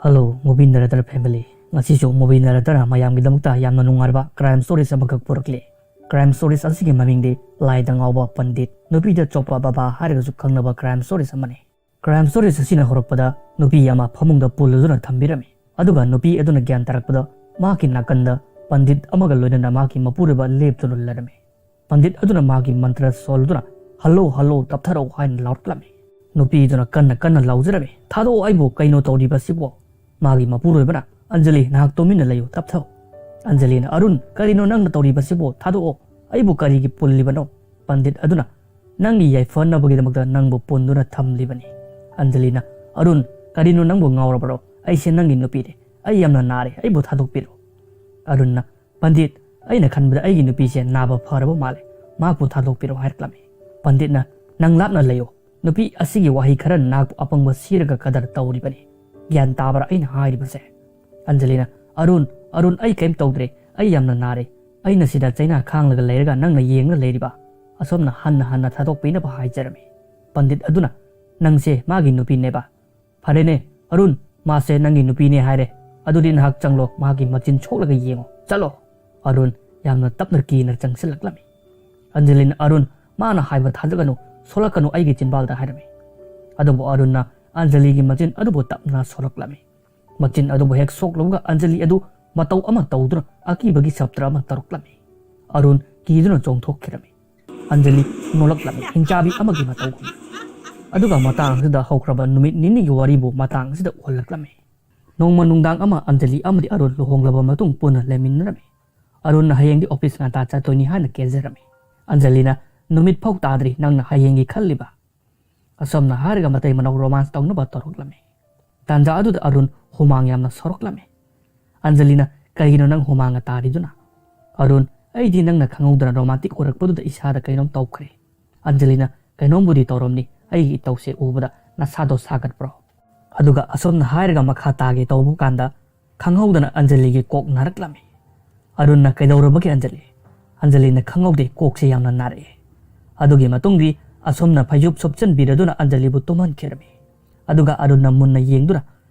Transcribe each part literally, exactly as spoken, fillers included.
Hello, movie narrator family. ꯉꯁꯤꯁꯨ movie narratorꯅ ꯃꯌꯥꯝꯒꯤꯗꯃꯛꯇ ꯌꯥꯝꯅ ꯅꯨꯡꯉꯥꯏꯔꯕ crime stories ꯑꯃꯈꯛ ꯄꯨꯔꯛꯂꯤ꯫ Crime stories ꯑꯁꯤꯒꯤ ꯃꯃꯤꯡꯗꯤ ꯂꯥꯏꯗ ꯉꯥꯎꯕ ꯄꯟꯗꯤꯠ, ꯅꯨꯄꯤꯗ ꯆꯣꯞꯄ ꯕꯕꯥ ꯍꯥꯏꯔꯒꯁꯨ ꯈꯪꯅꯕ crime stories ꯑꯃꯅꯤ꯫ Crime stories ꯑꯁꯤꯅ ꯍꯧꯔꯛꯄꯗ ꯅꯨꯄꯤ ꯑꯃ ꯐꯃꯨꯡꯗ ꯄꯨꯜꯂꯗꯨꯅ ꯊꯝꯕꯤꯔꯝꯃꯤ꯫ ꯑꯗꯨꯒ ꯅꯨꯄꯤ ꯑꯗꯨꯅ ꯒ꯭ꯌꯥꯟ ꯇꯥꯔꯛꯄꯗ ꯃꯍꯥꯛꯀꯤ ꯅꯥꯀꯟꯗ ꯄꯟꯗꯤꯠ ꯑꯃꯒ ꯂꯣꯏꯅꯅ ꯃꯍꯥꯛꯀꯤ ꯃꯄꯨꯔꯣꯏꯕ ꯂꯦꯞꯇꯨꯅ ꯂꯩꯔꯝꯃꯤ꯫ ꯄꯟꯗꯤꯠ ꯑꯗꯨꯅ ꯃꯥꯒꯤ ꯃꯟꯇ꯭ꯔ ꯁꯣꯜꯂꯗꯨꯅ "ꯍꯜꯂꯣ, ꯍꯜꯂꯣ, ꯇꯞꯊꯔꯛꯎ" ꯍꯥꯏꯅ ꯂꯥꯎꯔꯛꯂꯝꯃꯤ꯫ ꯅꯨꯄꯤ ꯑꯗꯨꯅ ꯀꯟꯅ ꯀꯟꯅ ꯂꯥꯎꯖꯔꯝꯃꯤ, "ꯊꯥꯗꯣꯛꯑꯣ ꯑꯩꯕꯨ, ꯀꯩꯅꯣ ꯇꯧꯔꯤꯕꯁꯤꯕꯣ?" ꯃꯥꯒꯤ ꯃꯄꯨꯔꯣꯏꯕꯅ, "ꯑꯟꯖꯂꯤ, ꯅꯍꯥꯛ ꯇꯨꯃꯤꯟꯅ ꯂꯩꯌꯨ, ꯇꯞꯊꯧ"꯫ ꯑꯟꯖꯂꯤꯅ, "ꯑꯔꯨꯟ, ꯀꯔꯤꯅꯣ ꯅꯪꯅ ꯇꯧꯔꯤꯕꯁꯤꯕꯣ? ꯊꯥꯗꯣꯛꯑꯣ, ꯑꯩꯕꯨ ꯀꯔꯤꯒꯤ ꯄꯨꯜꯂꯤꯕꯅꯣ?" ꯄꯟꯗꯤꯠ ꯑꯗꯨꯅ, "ꯅꯪꯒꯤ ꯌꯥꯏꯐꯅꯕꯒꯤꯗꯃꯛꯇ ꯅꯪꯕꯨ ꯄꯨꯟꯗꯨꯅ ꯊꯝꯂꯤꯕꯅꯤ"꯫ ꯑꯟꯖꯂꯤꯅ, "ꯑꯔꯨꯟ, ꯀꯔꯤꯅꯣ ꯅꯪꯕꯨ ꯉꯥꯎꯔꯕꯔꯣ? ꯑꯩꯁꯦ ꯅꯪꯒꯤ ꯅꯨꯄꯤꯅꯦ꯫ ꯑꯩ ꯌꯥꯝꯅ ꯅꯥꯔꯦ, ꯑꯩꯕꯨ ꯊꯥꯗꯣꯛꯄꯤꯔꯣ"꯫ ꯑꯔꯨꯟꯅ, "ꯄꯟꯗꯤꯠ, ꯑꯩꯅ ꯈꯟꯕꯗ ꯑꯩꯒꯤ ꯅꯨꯄꯤꯁꯦ ꯅꯥꯕ ꯐꯔꯕ ꯃꯥꯜꯂꯦ, ꯃꯍꯥꯛꯄꯨ ꯊꯥꯗꯣꯛꯄꯤꯔꯣ" ꯍꯥꯏꯔꯛꯂꯝꯃꯤ꯫ ꯄꯟꯗꯤꯠꯅ, "ꯅꯪ ꯂꯥꯞꯅ ꯂꯩꯌꯣ, ꯅꯨꯄꯤ ꯑꯁꯤꯒꯤ ꯋꯥꯍꯩ ꯈꯔ ꯅꯍꯥꯛꯄꯨ ꯑꯄꯪꯕ ꯁꯤꯔꯒ ꯀꯗꯔ ꯇꯧꯔꯤꯕꯅꯤ꯫ ꯒ꯭ꯌꯥꯟ ꯇꯥꯕ꯭ꯔꯥ ꯑꯩꯅ ꯍꯥꯏꯔꯤꯕꯁꯦ?" ꯑꯟꯖꯂꯤꯅ, "ꯑꯔꯨꯟ, ꯑꯔꯨꯟ, ꯑꯩ ꯀꯩꯝ ꯇꯧꯗ꯭ꯔꯦ, ꯑꯩ ꯌꯥꯝꯅ ꯅꯥꯔꯦ, ꯑꯩꯅ ꯁꯤꯗ ꯆꯩꯅꯥ ꯈꯥꯡꯂꯒ ꯂꯩꯔꯒ ꯅꯪꯅ ꯌꯦꯡꯂ ꯂꯩꯔꯤꯕ?" ꯑꯁꯣꯝꯅ ꯍꯟꯅ ꯍꯟꯅ ꯊꯥꯗꯣꯛꯄꯤꯅꯕ ꯍꯥꯏꯖꯔꯝꯃꯤ꯫ ꯄꯟꯗꯤꯠ ꯑꯗꯨꯅ, "ꯅꯪꯁꯦ ꯃꯥꯒꯤ ꯅꯨꯄꯤꯅꯦꯕ? ꯐꯔꯦꯅꯦ, ꯑꯔꯨꯟ, ꯃꯥꯁꯦ ꯅꯪꯒꯤ ꯅꯨꯄꯤꯅꯦ ꯍꯥꯏꯔꯦ꯫ ꯑꯗꯨꯗꯤ ꯅꯍꯥꯛ ꯆꯪꯂꯣ, ꯃꯍꯥꯛꯀꯤ ꯃꯆꯤꯟ ꯁꯣꯛꯂꯒ ꯌꯦꯡꯉꯣ꯫ ꯆꯠꯂꯣ"꯫ ꯑꯔꯨꯟ ꯌꯥꯝꯅ ꯇꯞꯅ ꯀꯤꯅ ꯆꯪꯁꯤꯜꯂꯛꯂꯝꯃꯤ꯫ ꯑꯟꯖꯂꯤꯅ, "ꯑꯔꯨꯟ, ꯃꯥꯅ ꯍꯥꯏꯕ ꯊꯥꯖꯒꯅꯨ, ꯁꯣꯂꯛꯀꯅꯨ ꯑꯩꯒꯤ ꯆꯤꯟꯕꯥꯜꯗ" ꯍꯥꯏꯔꯝꯃꯤ꯫ ꯑꯗꯨꯕꯨ ꯑꯔꯨꯟꯅ ꯑꯟꯖꯂꯤꯒꯤ ꯃꯆꯤꯟ ꯑꯗꯨꯕꯨ ꯇꯞꯅ ꯁꯣꯂꯛꯂꯝꯃꯤ꯫ ꯃꯆꯤꯟ ꯑꯗꯨꯕꯨ ꯍꯦꯛ ꯁꯣꯛꯂꯨꯕꯒ ꯑꯟꯖꯂꯤ ꯑꯗꯨ ꯃꯇꯧ ꯑꯃ ꯇꯧꯗꯨꯅ ꯑꯀꯤꯕꯒꯤ ꯁꯞꯇ꯭ꯔ ꯑꯃ ꯇꯧꯔꯛꯂꯝꯃꯤ꯫ ꯑꯔꯨꯟ ꯀꯤꯗꯨꯅ ꯆꯣꯡꯊꯣꯛꯈꯤꯔꯝꯃꯤ꯫ ꯑꯟꯖꯂꯤ ꯅꯣꯂꯛꯂꯝꯃꯤ, ꯍꯤꯡꯆꯥꯕꯤ ꯑꯃꯒꯤ ꯃꯇꯧꯒꯨꯝ꯫ ꯑꯗꯨꯒ ꯃꯇꯥꯡ ꯑꯁꯤꯗ ꯍꯧꯈ꯭ꯔꯕ ꯅꯨꯃꯤꯠ ꯅꯤꯅꯤꯒꯤ ꯋꯥꯔꯤꯕꯨ ꯃꯇꯥꯡ ꯑꯁꯤꯗ ꯑꯣꯜꯂꯛꯂꯝꯃꯤ꯫ ꯅꯣꯡꯃ ꯅꯨꯡꯗꯥꯡ ꯑꯃ ꯑꯟꯖꯂꯤ ꯑꯃꯗꯤ ꯑꯔꯨꯟ ꯂꯨꯍꯣꯡꯂꯕ ꯃꯇꯨꯡ ꯄꯨꯟꯅ ꯂꯩꯃꯤꯟꯅꯔꯝꯃꯤ꯫ ꯑꯔꯨꯟꯅ ꯍꯌꯦꯡꯗꯤ ꯑꯣꯐꯤꯁ ꯉꯟꯇꯥ ꯆꯠꯇꯣꯏꯅꯤ ꯍꯥꯏꯅ ꯀꯦꯖꯔꯝꯃꯤ꯫ ꯑꯟꯖꯂꯤꯅ, "ꯅꯨꯃꯤꯠ ꯐꯥꯎ ꯇꯥꯗ꯭ꯔꯤ, ꯅꯪꯅ ꯍꯌꯦꯡꯒꯤ ꯈꯜꯂꯤꯕ?" ꯑꯁꯣꯝꯅ ꯍꯥꯏꯔꯒ ꯃꯇꯩ ꯃꯅꯥꯎ ꯔꯣꯃꯥꯟꯁ ꯇꯧꯅꯕ ꯇꯧꯔꯛꯂꯝꯃꯤ꯫ ꯇꯥꯟꯖꯥ ꯑꯗꯨꯗ ꯑꯔꯨꯟ ꯍꯨꯃꯥꯡ ꯌꯥꯝꯅ ꯁꯧꯔꯛꯂꯝꯃꯤ꯫ ꯑꯟꯖꯂꯤꯅ, "ꯀꯩꯒꯤꯅꯣ ꯅꯪ ꯍꯨꯃꯥꯡꯒ ꯇꯥꯔꯤꯗꯨꯅ?" ꯑꯔꯨꯟ, "ꯑꯩꯗꯤ ꯅꯪꯅ ꯈꯪꯍꯧꯗꯅ ꯔꯣꯃꯥꯟꯇꯤꯛ ꯑꯣꯏꯔꯛꯄꯗꯨꯗ ꯏꯁꯥꯗ ꯀꯩꯅꯣꯝ ꯇꯧꯈ꯭ꯔꯦ"꯫ ꯑꯟꯖꯂꯤꯅ, "ꯀꯩꯅꯣꯝꯕꯨꯗꯤ ꯇꯧꯔꯝꯅꯤ, ꯑꯩꯒꯤ ꯏꯇꯧꯁꯦ ꯎꯕꯗ ꯅꯁꯥꯗꯣ ꯁꯥꯒꯠꯄ꯭ꯔꯣ?" ꯑꯗꯨꯒ ꯑꯁꯣꯝꯅ ꯍꯥꯏꯔꯒ ꯃꯈꯥ ꯇꯥꯒꯦ ꯇꯧꯕ ꯀꯥꯟꯗ ꯈꯪꯍꯧꯗꯅ ꯑꯟꯖꯂꯤꯒꯤ ꯀꯣꯛ ꯅꯥꯔꯛꯂꯝꯃꯤ꯫ ꯑꯔꯨꯟꯅ, "ꯀꯩꯗꯧꯔꯕꯒꯦ ꯑꯟꯖꯂꯤ?" ꯑꯟꯖꯂꯤꯅ, "ꯈꯪꯍꯧꯗꯦ, ꯀꯣꯛꯁꯦ ꯌꯥꯝꯅ ꯅꯥꯔꯛꯑꯦ"꯫ ꯑꯗꯨꯒꯤ ꯃꯇꯨꯡꯗꯤ ꯑꯁꯣꯝꯅ ꯐꯩꯖꯨꯞ ꯁꯨꯞꯆꯟꯕꯤꯔꯗꯨꯅ ꯑꯟꯖꯂꯤꯕꯨ ꯇꯨꯝꯍꯟꯈꯤꯔꯝꯃꯤ꯫ ꯑꯗꯨꯒ ꯑꯔꯨꯟꯅ ꯃꯨꯟꯅ ꯌꯦꯡꯗꯨꯅ,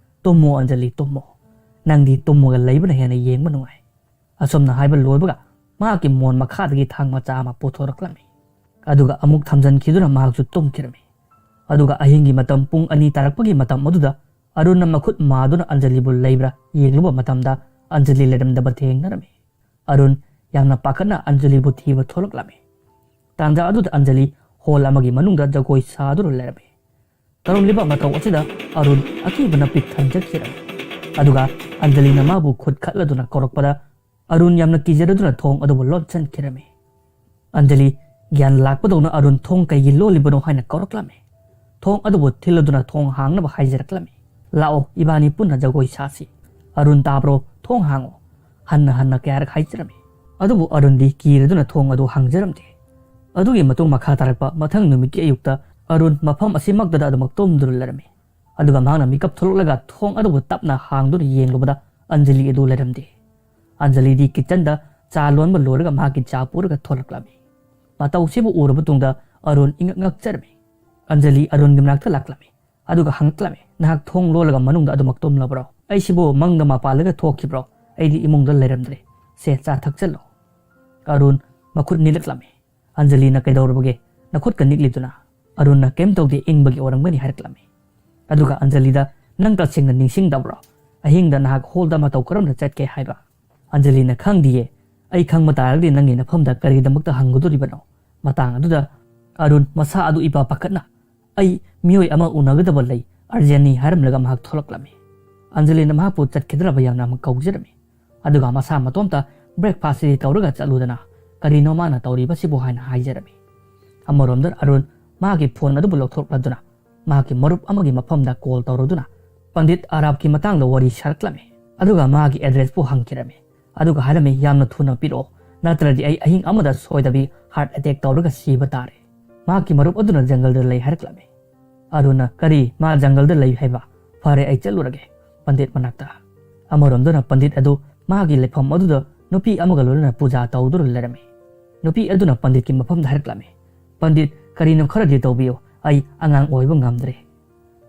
"ꯇꯨꯝꯃꯣ ꯑꯟꯖꯂꯤ, ꯇꯨꯝꯃꯣ꯫ ꯅꯪꯗꯤ ꯇꯨꯝꯃꯒ ꯂꯩꯕꯅ ꯍꯦꯟꯅ ꯌꯦꯡꯕ ꯅꯨꯡꯉꯥꯏ"꯫ ꯑꯁꯨꯝꯅ ꯍꯥꯏꯕ ꯂꯣꯏꯕꯒ ꯃꯍꯥꯛꯀꯤ ꯃꯣꯟ ꯃꯈꯥꯗꯒꯤ ꯊꯥꯡ ꯃꯆꯥ ꯑꯃ ꯄꯨꯊꯣꯔꯛꯂꯝꯃꯤ꯫ ꯑꯗꯨꯒ ꯑꯃꯨꯛ ꯊꯝꯖꯤꯟꯈꯤꯗꯨꯅ ꯃꯍꯥꯛꯁꯨ ꯇꯨꯝꯈꯤꯔꯝꯃꯤ꯫ ꯑꯗꯨꯒ ꯑꯍꯤꯡꯒꯤ ꯃꯇꯝ ꯄꯨꯡ ꯑꯅꯤ ꯇꯥꯔꯛꯄꯒꯤ ꯃꯇꯝ ꯑꯗꯨꯗ ꯑꯔꯨꯟꯅ ꯃꯈꯨꯠ ꯃꯥꯗꯨꯅ ꯑꯟꯖꯂꯤꯕꯨ ꯂꯩꯕ꯭ꯔꯥ ꯌꯦꯡꯂꯨꯕ ꯃꯇꯝꯗ ꯑꯟꯖꯂꯤ ꯂꯩꯔꯝꯗꯕ ꯊꯦꯡꯅꯔꯝꯃꯤ꯫ ꯑꯔꯨꯟ ꯌꯥꯝꯅ ꯄꯥꯈꯠꯅ ꯑꯟꯖꯂꯤꯕꯨ ꯊꯤꯕ ꯊꯣꯛꯂꯛꯂꯝꯃꯤ꯫ ꯇꯥꯟꯖꯥ ꯑꯗꯨꯗ ꯑꯟꯖꯂꯤ ꯍꯣꯜ ꯑꯃꯒꯤ ꯃꯅꯨꯡꯗ ꯖꯒꯣꯏ ꯁꯥꯗꯨꯅ ꯂꯩꯔꯝꯃꯤ꯫ ꯇꯧꯔꯝꯂꯤꯕ ꯃꯇꯧ ꯑꯁꯤꯗ ꯑꯔꯨꯟ ꯑꯀꯤꯕꯅ ꯄꯤꯛ ꯊꯟꯖꯈꯤꯔꯝꯃꯤ꯫ ꯑꯗꯨꯒ ꯑꯟꯖꯂꯤꯅ ꯃꯥꯕꯨ ꯈꯨꯠ ꯈꯠꯂꯗꯨꯅ ꯀꯧꯔꯛꯄꯗ ꯑꯔꯨꯟ ꯌꯥꯝꯅ ꯀꯤꯖꯔꯗꯨꯅ ꯊꯣꯡ ꯑꯗꯨꯕꯨ ꯂꯣꯟꯁꯤꯟꯈꯤꯔꯝꯃꯤ꯫ ꯑꯟꯖꯂꯤ ꯒ꯭ꯌꯥꯟ ꯂꯥꯛꯄꯗꯧꯅ ꯑꯔꯨꯟ ꯊꯣꯡ ꯀꯩꯒꯤ ꯂꯣꯜꯂꯤꯕꯅꯣ ꯍꯥꯏꯅ ꯀꯧꯔꯛꯂꯝꯃꯤ꯫ ꯊꯣꯡ ꯑꯗꯨꯕꯨ ꯊꯤꯜꯂꯗꯨꯅ ꯊꯣꯡ ꯍꯥꯡꯅꯕ ꯍꯥꯏꯖꯔꯛꯂꯝꯃꯤ꯫ "ꯂꯥꯛꯑꯣ, ꯏꯕꯥꯅꯤ ꯄꯨꯟꯅ ꯖꯒꯣꯏ ꯁꯥꯁꯤ꯫ ꯑꯔꯨꯟ, ꯇꯥꯕ꯭ꯔꯣ? ꯊꯣꯡ ꯍꯥꯡꯉꯣ"꯫ ꯍꯟꯅ ꯍꯟꯅ ꯀꯌꯥꯔꯛ ꯍꯥꯏꯖꯔꯝꯃꯤ꯫ ꯑꯗꯨꯕꯨ ꯑꯔꯨꯟꯗꯤ ꯀꯤꯔꯗꯨꯅ ꯊꯣꯡ ꯑꯗꯨ ꯍꯥꯡꯖꯔꯝꯗꯦ꯫ ꯑꯗꯨꯒꯤ ꯃꯇꯨꯡ ꯃꯈꯥ ꯇꯥꯔꯛꯄ ꯃꯊꯪ ꯅꯨꯃꯤꯠꯀꯤ ꯑꯌꯨꯛꯇ ꯑꯔꯨꯟ ꯃꯐꯝ ꯑꯁꯤꯃꯛꯇꯗ ꯑꯗꯨꯃꯛ ꯇꯨꯝꯗꯨꯅ ꯂꯩꯔꯝꯃꯤ꯫ ꯑꯗꯨꯒ ꯃꯍꯥꯛꯅ ꯃꯤꯀꯞ ꯊꯣꯛꯂꯛꯂꯒ ꯊꯣꯡ ꯑꯗꯨꯕꯨ ꯇꯞꯅ ꯍꯥꯡꯗꯨꯅ ꯌꯦꯡꯂꯨꯕꯗ ꯑꯟꯖꯂꯤ ꯑꯗꯨ ꯂꯩꯔꯝꯗꯦ꯫ ꯑꯟꯖꯂꯤꯗꯤ ꯀꯤꯠꯆꯟꯗ ꯆꯥ ꯂꯣꯟꯕ ꯂꯣꯏꯔꯒ ꯃꯍꯥꯛꯀꯤ ꯆꯥ ꯄꯨꯔꯒ ꯊꯣꯛꯂꯛꯂꯝꯃꯤ꯫ ꯃꯇꯧꯁꯤꯕꯨ ꯎꯔꯕ ꯇꯨꯡꯗ ꯑꯔꯨꯟ ꯏꯉꯛ ꯉꯛꯆꯔꯝꯃꯤ꯫ ꯑꯟꯖꯂꯤ ꯑꯔꯨꯟꯒꯤ ꯃꯅꯥꯛꯇ ꯂꯥꯛꯂꯝꯃꯤ꯫ ꯑꯗꯨꯒ ꯍꯪꯂꯛꯂꯝꯃꯤ, "ꯅꯍꯥꯛ ꯊꯣꯡ ꯂꯣꯜꯂꯒ ꯃꯅꯨꯡꯗ ꯑꯗꯨꯃꯛ ꯇꯨꯝꯂꯕ꯭ꯔꯣ? ꯑꯩꯁꯤꯕꯨ ꯃꯪꯗ ꯃꯄꯥꯜꯂꯒ ꯊꯣꯛꯈꯤꯕ꯭ꯔꯣ? ꯑꯩꯗꯤ ꯏꯃꯨꯡꯗ ꯂꯩꯔꯝꯗ꯭ꯔꯦ꯫ ꯁꯦ, ꯆꯥ ꯊꯛꯆꯜꯂꯣ"꯫ ꯑꯔꯨꯟ ꯃꯈꯨꯠ ꯅꯤꯛꯂꯛꯂꯝꯃꯤ꯫ ꯑꯟꯖꯂꯤꯅ, "ꯀꯩꯗꯧꯔꯕꯒꯦ? ꯅꯈꯨꯠꯀ ꯅꯤꯛꯂꯤꯗꯨꯅ?" ꯑꯔꯨꯟꯅ, "ꯀꯩꯝ ꯇꯧꯗꯦ, ꯏꯪꯕꯒꯤ ꯑꯣꯏꯔꯝꯒꯅꯤ" ꯍꯥꯏꯔꯛꯂꯝꯃꯤ꯫ ꯑꯗꯨꯒ ꯑꯟꯖꯂꯤꯗ, "ꯅꯪ ꯇꯁꯦꯡꯅ ꯅꯤꯡꯁꯤꯡꯗꯕ꯭ꯔꯣ? ꯑꯍꯤꯡꯗ ꯅꯍꯥꯛ ꯍꯣꯜꯗ ꯃꯇꯧ ꯀꯔꯝꯅ ꯆꯠꯀꯦ ꯍꯥꯏꯕ?" ꯑꯟꯖꯂꯤꯅ, "ꯈꯪꯗꯤꯌꯦ꯫ ꯑꯩ ꯈꯪꯕ ꯇꯥꯔꯒꯗꯤ ꯅꯪꯒꯤ ꯅꯐꯝꯗ ꯀꯔꯤꯒꯤꯗꯃꯛꯇ ꯍꯪꯒꯗꯣꯔꯤꯕꯅꯣ?" ꯃꯇꯥꯡ ꯑꯗꯨꯗ ꯑꯔꯨꯟ ꯃꯁꯥ ꯑꯗꯨ ꯏꯄꯥ ꯄꯥꯈꯠꯅ, "ꯑꯩ ꯃꯤꯑꯣꯏ ꯑꯃ ꯎꯅꯒꯗꯕ ꯂꯩ, ꯑꯔꯖꯦꯟꯅꯤ" ꯍꯥꯏꯔꯝꯂꯒ ꯃꯍꯥꯛ ꯊꯣꯛꯂꯛꯂꯝꯃꯤ꯫ ꯑꯟꯖꯂꯤꯅ ꯃꯍꯥꯛꯄꯨ ꯆꯠꯈꯤꯗ꯭ꯔꯕ ꯌꯥꯝꯅ ꯑꯃꯨꯛ ꯀꯧꯖꯔꯝꯃꯤ꯫ ꯑꯗꯨꯒ ꯃꯁꯥ ꯃꯇꯣꯝꯇ "ꯕ꯭ꯔꯦꯛꯐꯥꯁꯁꯤꯗꯤ ꯇꯧꯔꯒ ꯆꯠꯂꯨꯗꯅ, ꯀꯔꯤꯅꯣ ꯃꯥꯅ ꯇꯧꯔꯤꯕꯁꯤꯕꯨ?" ꯍꯥꯏꯅ ꯍꯥꯏꯖꯔꯝꯃꯤ꯫ ꯑꯃꯔꯣꯝꯗ ꯑꯔꯨꯟ ꯃꯍꯥꯛꯀꯤ ꯐꯣꯟ ꯑꯗꯨꯕꯨ ꯂꯧꯊꯣꯛꯂꯗꯨꯅ ꯃꯍꯥꯛꯀꯤ ꯃꯔꯨꯞ ꯑꯃꯒꯤ ꯃꯐꯝꯗ ꯀꯣꯜ ꯇꯧꯔꯗꯨꯅ ꯄꯟꯗꯤꯠ ꯑꯔꯥꯕꯀꯤ ꯃꯇꯥꯡꯗ ꯋꯥꯔꯤ ꯁꯥꯔꯛꯂꯝꯃꯤ꯫ ꯑꯗꯨꯒ ꯃꯍꯥꯛꯀꯤ ꯑꯦꯗ꯭ꯔꯦꯁꯄꯨ ꯍꯪꯈꯤꯔꯝꯃꯤ꯫ ꯑꯗꯨꯒ ꯍꯥꯏꯔꯝꯃꯤ, "ꯌꯥꯝꯅ ꯊꯨꯅ ꯄꯤꯔꯛꯑꯣ, ꯅꯠꯇ꯭ꯔꯗꯤ ꯑꯩ ꯑꯍꯤꯡ ꯑꯃꯗ ꯁꯣꯏꯗꯕꯤ ꯍꯥꯔꯠ ꯑꯦꯇꯦꯛ ꯇꯧꯔꯒ ꯁꯤꯕ ꯇꯥꯔꯦ"꯫ ꯃꯍꯥꯛꯀꯤ ꯃꯔꯨꯞ ꯑꯗꯨꯅ ꯖꯪꯒꯜꯗ ꯂꯩ ꯍꯥꯏꯔꯛꯂꯝꯃꯤ꯫ ꯑꯔꯨꯟꯅ, "ꯀꯔꯤ? ꯃꯥ ꯖꯪꯒꯜꯗ ꯂꯩ ꯍꯥꯏꯕ? ꯐꯔꯦ, ꯑꯩ ꯆꯠꯂꯨꯔꯒꯦ ꯄꯟꯗꯤꯠ ꯃꯅꯥꯛꯇ"꯫ ꯑꯃꯔꯣꯝꯗꯅ ꯄꯟꯗꯤꯠ ꯑꯗꯨ ꯃꯥꯒꯤ ꯂꯩꯐꯝ ꯑꯗꯨꯗ ꯅꯨꯄꯤ ꯑꯃꯒ ꯂꯣꯏꯅꯅ ꯄꯨꯖꯥ ꯇꯧꯗꯨꯅ ꯂꯩꯔꯝꯃꯤ꯫ ꯅꯨꯄꯤ ꯑꯗꯨꯅ ꯄꯟꯗꯤꯠꯀꯤ ꯃꯐꯝꯗ ꯍꯥꯏꯔꯛꯂꯝꯃꯤ, "ꯄꯟꯗꯤꯠ, ꯀꯔꯤꯅꯣ ꯈꯔꯗꯤ ꯇꯧꯕꯤꯌꯨ, ꯑꯩ ꯑꯉꯥꯡ ꯑꯣꯏꯕ ꯉꯝꯗ꯭ꯔꯦ"꯫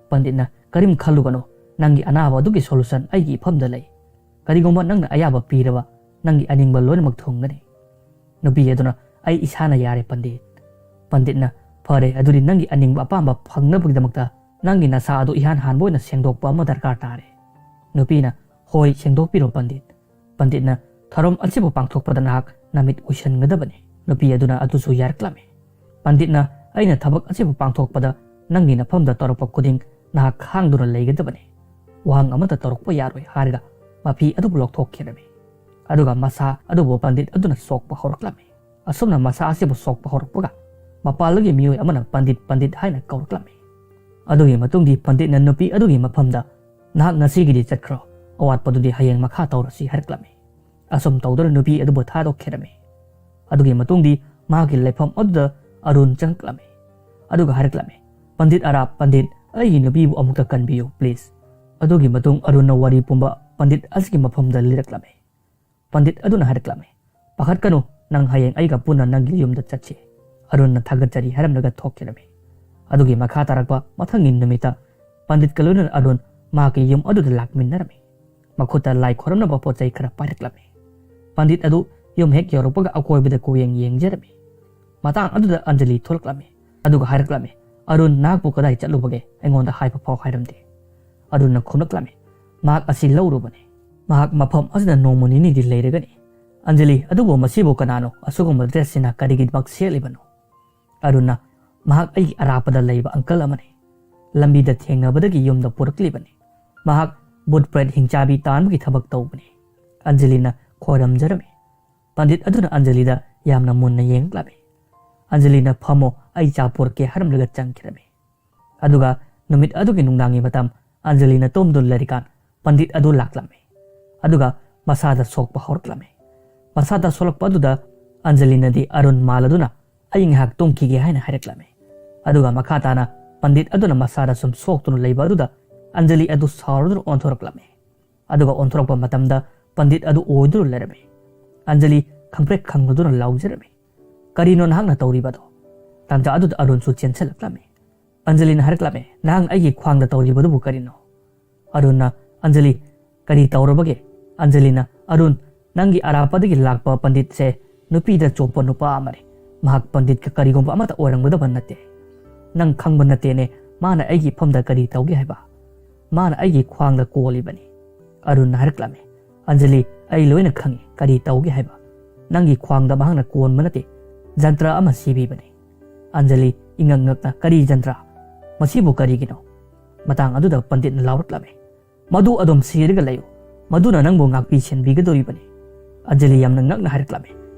ꯄꯟꯗꯤꯠꯅ, "ꯀꯔꯤꯝ ꯈꯜꯂꯨꯒꯅꯨ, "ꯅꯪꯒꯤ ꯑꯅꯥꯕ ꯑꯗꯨꯒꯤ solution ꯑꯩꯒꯤ ꯏꯐꯝꯗ ꯂꯩ꯫ ꯀꯔꯤꯒꯨꯝꯕ ꯅꯪꯅ ꯑꯌꯥꯕ ꯄꯤꯔꯕ, ꯅꯪꯒꯤ ꯑꯅꯤꯡꯕ ꯂꯣꯏꯅꯃꯛ ꯊꯨꯡꯒꯅꯤ꯫" ꯅꯨꯄꯤ ꯑꯗꯨꯅ, "ꯑꯩ ꯏꯁꯥꯅ ꯌꯥꯔꯦ ꯄꯟꯗꯤꯠ꯫" ꯄꯟꯗꯤꯠꯅ, "ꯐꯔꯦ, ꯑꯗꯨꯗꯤ ꯅꯪꯒꯤ ꯑꯅꯤꯡꯕ ꯑꯄꯥꯝꯕ ꯐꯪꯅꯕꯒꯤꯗꯃꯛꯇ ꯅꯪꯒꯤ ꯅꯁꯥ ꯑꯗꯨ ꯏꯍꯥꯟ ꯍꯥꯟꯕ ꯑꯣꯏꯅ ꯁꯦꯡꯗꯣꯛꯄ ꯑꯃ ꯗꯔꯀꯥꯔ ꯇꯥꯔꯦ꯫" ꯅꯨꯄꯤꯅ, "ꯍꯣꯏ, ꯁꯦꯡꯗꯣꯛꯄꯤꯔꯣ ꯄꯟꯗꯤꯠ꯫" ꯄꯟꯗꯤꯠꯅ ꯊꯧꯔꯝ ꯑꯁꯤꯕꯨ ꯄꯥꯡꯊꯣꯛꯄꯗ ꯅꯍꯥꯛ ꯅꯃꯤꯠ ꯎꯏꯁꯟꯒꯗꯕꯅꯤ꯫ ꯅꯨꯄꯤ ꯑꯗꯨꯅ ꯑꯗꯨꯁꯨ ꯌꯥꯔꯛꯂꯝꯃꯤ꯫ ꯄꯟꯗꯤꯠꯅ, "ꯑꯩꯅ ꯊꯕꯛ ꯑꯁꯤꯕꯨ ꯄꯥꯡꯊꯣꯛꯄꯗ ꯅꯪꯒꯤ ꯅꯐꯝꯗ ꯇꯧꯔꯛꯄ ꯈꯨꯗꯤꯡ ꯅꯍꯥꯛ ꯈꯥꯡꯗꯨꯅ ꯂꯩꯒꯗꯕꯅꯤ꯫ ꯋꯥꯍꯪ ꯑꯃꯠꯇ ꯇꯧꯔꯛꯄ ꯌꯥꯔꯣꯏ" ꯍꯥꯏꯔꯒ ꯃꯐꯤ ꯑꯗꯨꯕꯨ ꯂꯧꯊꯣꯛꯈꯤꯔꯝꯃꯤ꯫ ꯑꯗꯨꯒ ꯃꯁꯥ ꯑꯗꯨꯕꯨ ꯄꯟꯗꯤꯠ ꯑꯗꯨꯅ ꯁꯣꯛꯄ ꯍꯧꯔꯛꯂꯝꯃꯤ꯫ ꯑꯁꯨꯝꯅ ꯃꯁꯥ ꯑꯁꯤꯕꯨ ꯁꯣꯛꯄ ꯍꯧꯔꯛꯄꯒ ꯃꯄꯥꯟꯗꯒꯤ ꯃꯤꯑꯣꯏ ꯑꯃꯅ ꯄꯟꯗꯤꯠ, ꯄꯟꯗꯤꯠ ꯍꯥꯏꯅ ꯀꯧꯔꯛꯂꯝꯃꯤ꯫ ꯑꯗꯨꯒꯤ ꯃꯇꯨꯡꯗꯤ ꯄꯟꯗꯤꯠꯅ ꯅꯨꯄꯤ ꯑꯗꯨꯒꯤ ꯃꯐꯝꯗ, "ꯅꯍꯥꯛ ꯉꯁꯤꯒꯤꯗꯤ ꯆꯠꯈ꯭ꯔꯣ, ꯑꯋꯥꯠꯄꯗꯨꯗꯤ ꯍꯌꯦꯡ ꯃꯈꯥ ꯇꯧꯔꯁꯤ" ꯍꯥꯏꯔꯛꯂꯝꯃꯤ꯫ ꯑꯁꯨꯝ ꯇꯧꯗꯨꯅ ꯅꯨꯄꯤ ꯑꯗꯨꯕꯨ ꯊꯥꯗꯣꯛꯈꯤꯔꯝꯃꯤ꯫ ꯑꯗꯨꯒꯤ ꯃꯇꯨꯡꯗꯤ ꯃꯍꯥꯛꯀꯤ ꯂꯩꯐꯝ ꯑꯗꯨꯗ ꯑꯔꯨꯟ ꯆꯪꯂꯛꯂꯝꯃꯤ꯫ ꯑꯗꯨꯒ ꯍꯥꯏꯔꯛꯂꯝꯃꯤ, "ꯄꯟꯗꯤꯠ ꯑꯔꯥꯞ, ꯄꯟꯗꯤꯠ, ꯑꯩꯒꯤ ꯅꯨꯄꯤꯕꯨ ꯑꯃꯨꯛꯇ ꯀꯟꯕꯤꯌꯨ, please꯫" ꯑꯗꯨꯒꯤ ꯃꯇꯨꯡ ꯑꯔꯨꯟꯅ ꯋꯥꯔꯤ ꯄꯨꯝꯕ ꯄꯟꯗꯤꯠ ꯑꯁꯤꯒꯤ ꯃꯐꯝꯗ ꯂꯤꯔꯛꯂꯝꯃꯤ꯫ ꯄꯟꯗꯤꯠ ꯑꯗꯨꯅ ꯍꯥꯏꯔꯛꯂꯝꯃꯤ, "ꯄꯥꯈꯠꯀꯅꯨ, ꯅꯪ ꯍꯌꯦꯡ ꯑꯩꯒ ꯄꯨꯟꯅ ꯅꯪꯒꯤ ꯌꯨꯝꯗ ꯆꯠꯁꯤ꯫" ꯑꯔꯨꯟꯅ ꯊꯥꯒꯠꯆꯔꯤ ꯍꯥꯏꯔꯝꯂꯒ ꯊꯣꯛꯈꯤꯔꯝꯃꯤ꯫ ꯑꯗꯨꯒꯤ ꯃꯈꯥ ꯇꯥꯔꯛꯄ ꯃꯊꯪꯒꯤ ꯅꯨꯃꯤꯠꯇ ꯄꯟꯗꯤꯠꯀ ꯂꯣꯏꯅꯅ ꯑꯔꯨꯟ ꯃꯍꯥꯛꯀꯤ ꯌꯨꯝ ꯑꯗꯨꯗ ꯂꯥꯛꯃꯤꯟꯅꯔꯝꯃꯤ꯫ ꯃꯈꯨꯠꯇ ꯂꯥꯏ ꯈꯣꯏꯔꯝꯅꯕ ꯄꯣꯠ ꯆꯩ ꯈꯔ ꯄꯥꯏꯔꯛꯂꯝꯃꯤ꯫ ꯄꯟꯗꯤꯠ ꯑꯗꯨ ꯌꯨꯝ ꯍꯦꯛ ꯌꯧꯔꯛꯄꯒ ꯑꯀꯣꯏꯕꯗ ꯀꯨꯌꯦꯡ ꯌꯦꯡꯖꯔꯝꯃꯤ꯫ ꯃꯇꯥꯡ ꯑꯗꯨꯗ ꯑꯟꯖꯂꯤ ꯊꯣꯛꯂꯛꯂꯝꯃꯤ꯫ ꯑꯗꯨꯒ ꯍꯥꯏꯔꯛꯂꯝꯃꯤ, "ꯑꯔꯨꯟ, ꯅꯍꯥꯛꯄꯨ ꯀꯗꯥꯏ ꯆꯠꯂꯨꯕꯒꯦ? ꯑꯩꯉꯣꯟꯗ ꯍꯥꯏꯕ ꯐꯥꯎ ꯍꯥꯏꯔꯝꯗꯦ꯫" ꯑꯔꯨꯟꯅ ꯈꯨꯝꯂꯛꯂꯝꯃꯤ, "ꯃꯍꯥꯛ ꯑꯁꯤ ꯂꯧꯔꯨꯕꯅꯤ꯫ ꯃꯍꯥꯛ ꯃꯐꯝ ꯑꯁꯤꯗ ꯅꯣꯡꯃ ꯅꯤꯅꯤꯗꯤ ꯂꯩꯔꯒꯅꯤ꯫" ꯑꯟꯖꯂꯤ, "ꯑꯗꯨꯕꯨ ꯃꯁꯤꯕꯨ ꯀꯅꯥꯅꯣ? ꯑꯁꯤꯒꯨꯝꯕ dressꯁꯤꯅ ꯀꯔꯤꯒꯤꯗꯃꯛ ꯁꯦꯠꯂꯤꯕꯅꯣ?" ꯑꯔꯨꯟꯅ, "ꯃꯍꯥꯛ ꯑꯩꯒꯤ ꯑꯔꯥꯞꯄꯗ ꯂꯩꯕ uncle ꯑꯃꯅꯤ꯫ ꯂꯝꯕꯤꯗ ꯊꯦꯡꯅꯕꯗꯒꯤ ꯌꯨꯝꯗ ꯄꯨꯔꯛꯂꯤꯕꯅꯤ꯫ ꯃꯍꯥꯛ ꯚꯨꯠ ꯄ꯭ꯔꯦꯠ ꯍꯤꯡꯆꯥꯕꯤ ꯇꯥꯟꯕꯒꯤ ꯊꯕꯛ ꯇꯧꯕꯅꯤ꯫" ꯑꯟꯖꯂꯤꯅ ꯈꯣꯏꯔꯝꯖꯔꯝꯃꯤ꯫ ꯄꯟꯗꯤꯠ ꯑꯗꯨꯅ ꯑꯟꯖꯂꯤꯗ ꯌꯥꯝꯅ ꯃꯨꯟꯅ ꯌꯦꯡꯂꯛꯂꯝꯃꯤ꯫ ꯑꯟꯖꯂꯤꯅ, "ꯐꯝꯃꯣ, ꯑꯩ ꯆꯥ ꯄꯨꯔꯛꯀꯦ" ꯍꯥꯏꯔꯝꯂꯒ ꯆꯪꯈꯤꯔꯝꯃꯤ꯫ ꯑꯗꯨꯒ ꯅꯨꯃꯤꯠ ꯑꯗꯨꯒꯤ ꯅꯨꯡꯗꯥꯡꯒꯤ ꯃꯇꯝ ꯑꯟꯖꯂꯤꯅ ꯇꯨꯝꯗꯨꯅ ꯂꯩꯔꯤꯀꯥꯟ ꯄꯟꯗꯤꯠ ꯑꯗꯨ ꯂꯥꯛꯂꯝꯃꯤ꯫ ꯑꯗꯨꯒ ꯃꯁꯥꯗ ꯁꯣꯛꯄ ꯍꯧꯔꯛꯂꯝꯃꯤ꯫ ꯃꯁꯥꯗ ꯁꯣꯛꯂꯛꯄ ꯑꯗꯨꯗ ꯑꯟꯖꯂꯤꯅꯗꯤ ꯑꯔꯨꯟ ꯃꯥꯜꯂꯗꯨꯅ, "ꯑꯩ ꯉꯥꯏꯍꯥꯛ ꯇꯨꯝꯈꯤꯒꯦ" ꯍꯥꯏꯅ ꯍꯥꯏꯔꯛꯂꯝꯃꯤ꯫ ꯑꯗꯨꯒ ꯃꯈꯥ ꯇꯥꯅ ꯄꯟꯗꯤꯠ ꯑꯗꯨꯅ ꯃꯁꯥꯗ ꯁꯨꯝ ꯁꯣꯛꯇꯨꯅ ꯂꯩꯕ ꯑꯗꯨꯗ ꯑꯟꯖꯂꯤ ꯑꯗꯨ ꯁꯥꯎꯔꯗꯨꯅ ꯑꯣꯟꯊꯣꯔꯛꯂꯝꯃꯤ꯫ ꯑꯗꯨꯒ ꯑꯣꯟꯊꯣꯔꯛꯄ ꯃꯇꯝꯗ ꯄꯟꯗꯤꯠ ꯑꯗꯨ ꯑꯣꯏꯗꯨꯅ ꯂꯩꯔꯝꯃꯤ꯫ ꯑꯟꯖꯂꯤ ꯈꯪꯄ꯭ꯔꯦꯛ ꯈꯪꯂꯗꯨꯅ ꯂꯥꯎꯖꯔꯝꯃꯤ, "ꯀꯔꯤꯅꯣ ꯅꯍꯥꯛꯅ ꯇꯧꯔꯤꯕꯗꯣ?" ꯇꯥꯟꯖꯥ ꯑꯗꯨꯗ ꯑꯔꯨꯟꯁꯨ ꯆꯦꯟꯁꯤꯜꯂꯛꯂꯝꯃꯤ꯫ ꯑꯟꯖꯂꯤꯅ ꯍꯥꯏꯔꯛꯂꯝꯃꯤ, "ꯅꯍꯥꯛꯅ ꯑꯩꯒꯤ ꯈ꯭ꯋꯥꯡꯗ ꯇꯧꯔꯤꯕꯗꯨꯕꯨ ꯀꯔꯤꯅꯣ?" ꯑꯔꯨꯟꯅ, "ꯑꯟꯖꯂꯤ, ꯀꯔꯤ ꯇꯧꯔꯕꯒꯦ?" ꯑꯟꯖꯂꯤꯅ, "ꯑꯔꯨꯟ, ꯅꯪꯒꯤ ꯑꯔꯥꯞꯄꯗꯒꯤ ꯂꯥꯛꯄ ꯄꯟꯗꯤꯠꯁꯦ ꯅꯨꯄꯤꯗ ꯆꯣꯞꯄ ꯅꯨꯄꯥ ꯑꯃꯅꯤ꯫ ꯃꯍꯥꯛ ꯄꯟꯗꯤꯠꯀ ꯀꯔꯤꯒꯨꯝꯕ ꯑꯃꯠꯇ ꯑꯣꯏꯔꯝꯒꯗꯕ ꯅꯠꯇꯦ꯫ ꯅꯪ ꯈꯪꯕ ꯅꯠꯇꯦꯅꯦ, ꯃꯥꯅ ꯑꯩꯒꯤ ꯏꯐꯝꯗ ꯀꯔꯤ ꯇꯧꯒꯦ ꯍꯥꯏꯕ? ꯃꯥꯅ ꯑꯩꯒꯤ ꯈ꯭ꯋꯥꯡꯗ ꯀꯣꯜꯂꯤꯕꯅꯤ꯫" ꯑꯔꯨꯟꯅ ꯍꯥꯏꯔꯛꯂꯝꯃꯤ, "ꯑꯟꯖꯂꯤ, ꯑꯩ ꯂꯣꯏꯅ ꯈꯪꯏ ꯀꯔꯤ ꯇꯧꯒꯦ ꯍꯥꯏꯕ꯫ ꯅꯪꯒꯤ ꯈ꯭ꯋꯥꯡꯗ ꯃꯍꯥꯛꯅ ꯀꯣꯟꯕ ꯅꯠꯇꯦ, ꯖꯟꯇ꯭ꯔ ꯑꯃ ꯁꯤꯕꯤꯕꯅꯤ꯫" ꯑꯟꯖꯂꯤ ꯏꯉꯛ ꯉꯛꯅ, "ꯀꯔꯤ ꯖꯟꯇ꯭ꯔ? ꯃꯁꯤꯕꯨ ꯀꯔꯤꯒꯤꯅꯣ?" ꯃꯇꯥꯡ ꯑꯗꯨꯗ ꯄꯟꯗꯤꯠꯅ ꯂꯥꯎꯔꯛꯂꯝꯃꯤ, "ꯃꯗꯨ ꯑꯗꯨꯝ ꯁꯤꯔꯒ ꯂꯩꯌꯨ, ꯃꯗꯨꯅ ꯅꯪꯕꯨ ꯉꯥꯛꯄꯤ ꯁꯦꯟꯕꯤꯒꯗꯧꯔꯤꯕꯅꯤ꯫" ꯑꯟꯖꯂꯤ ꯌꯥꯝꯅ ꯉꯛꯅ ꯍꯥꯏꯔꯛꯂꯝꯃꯤ,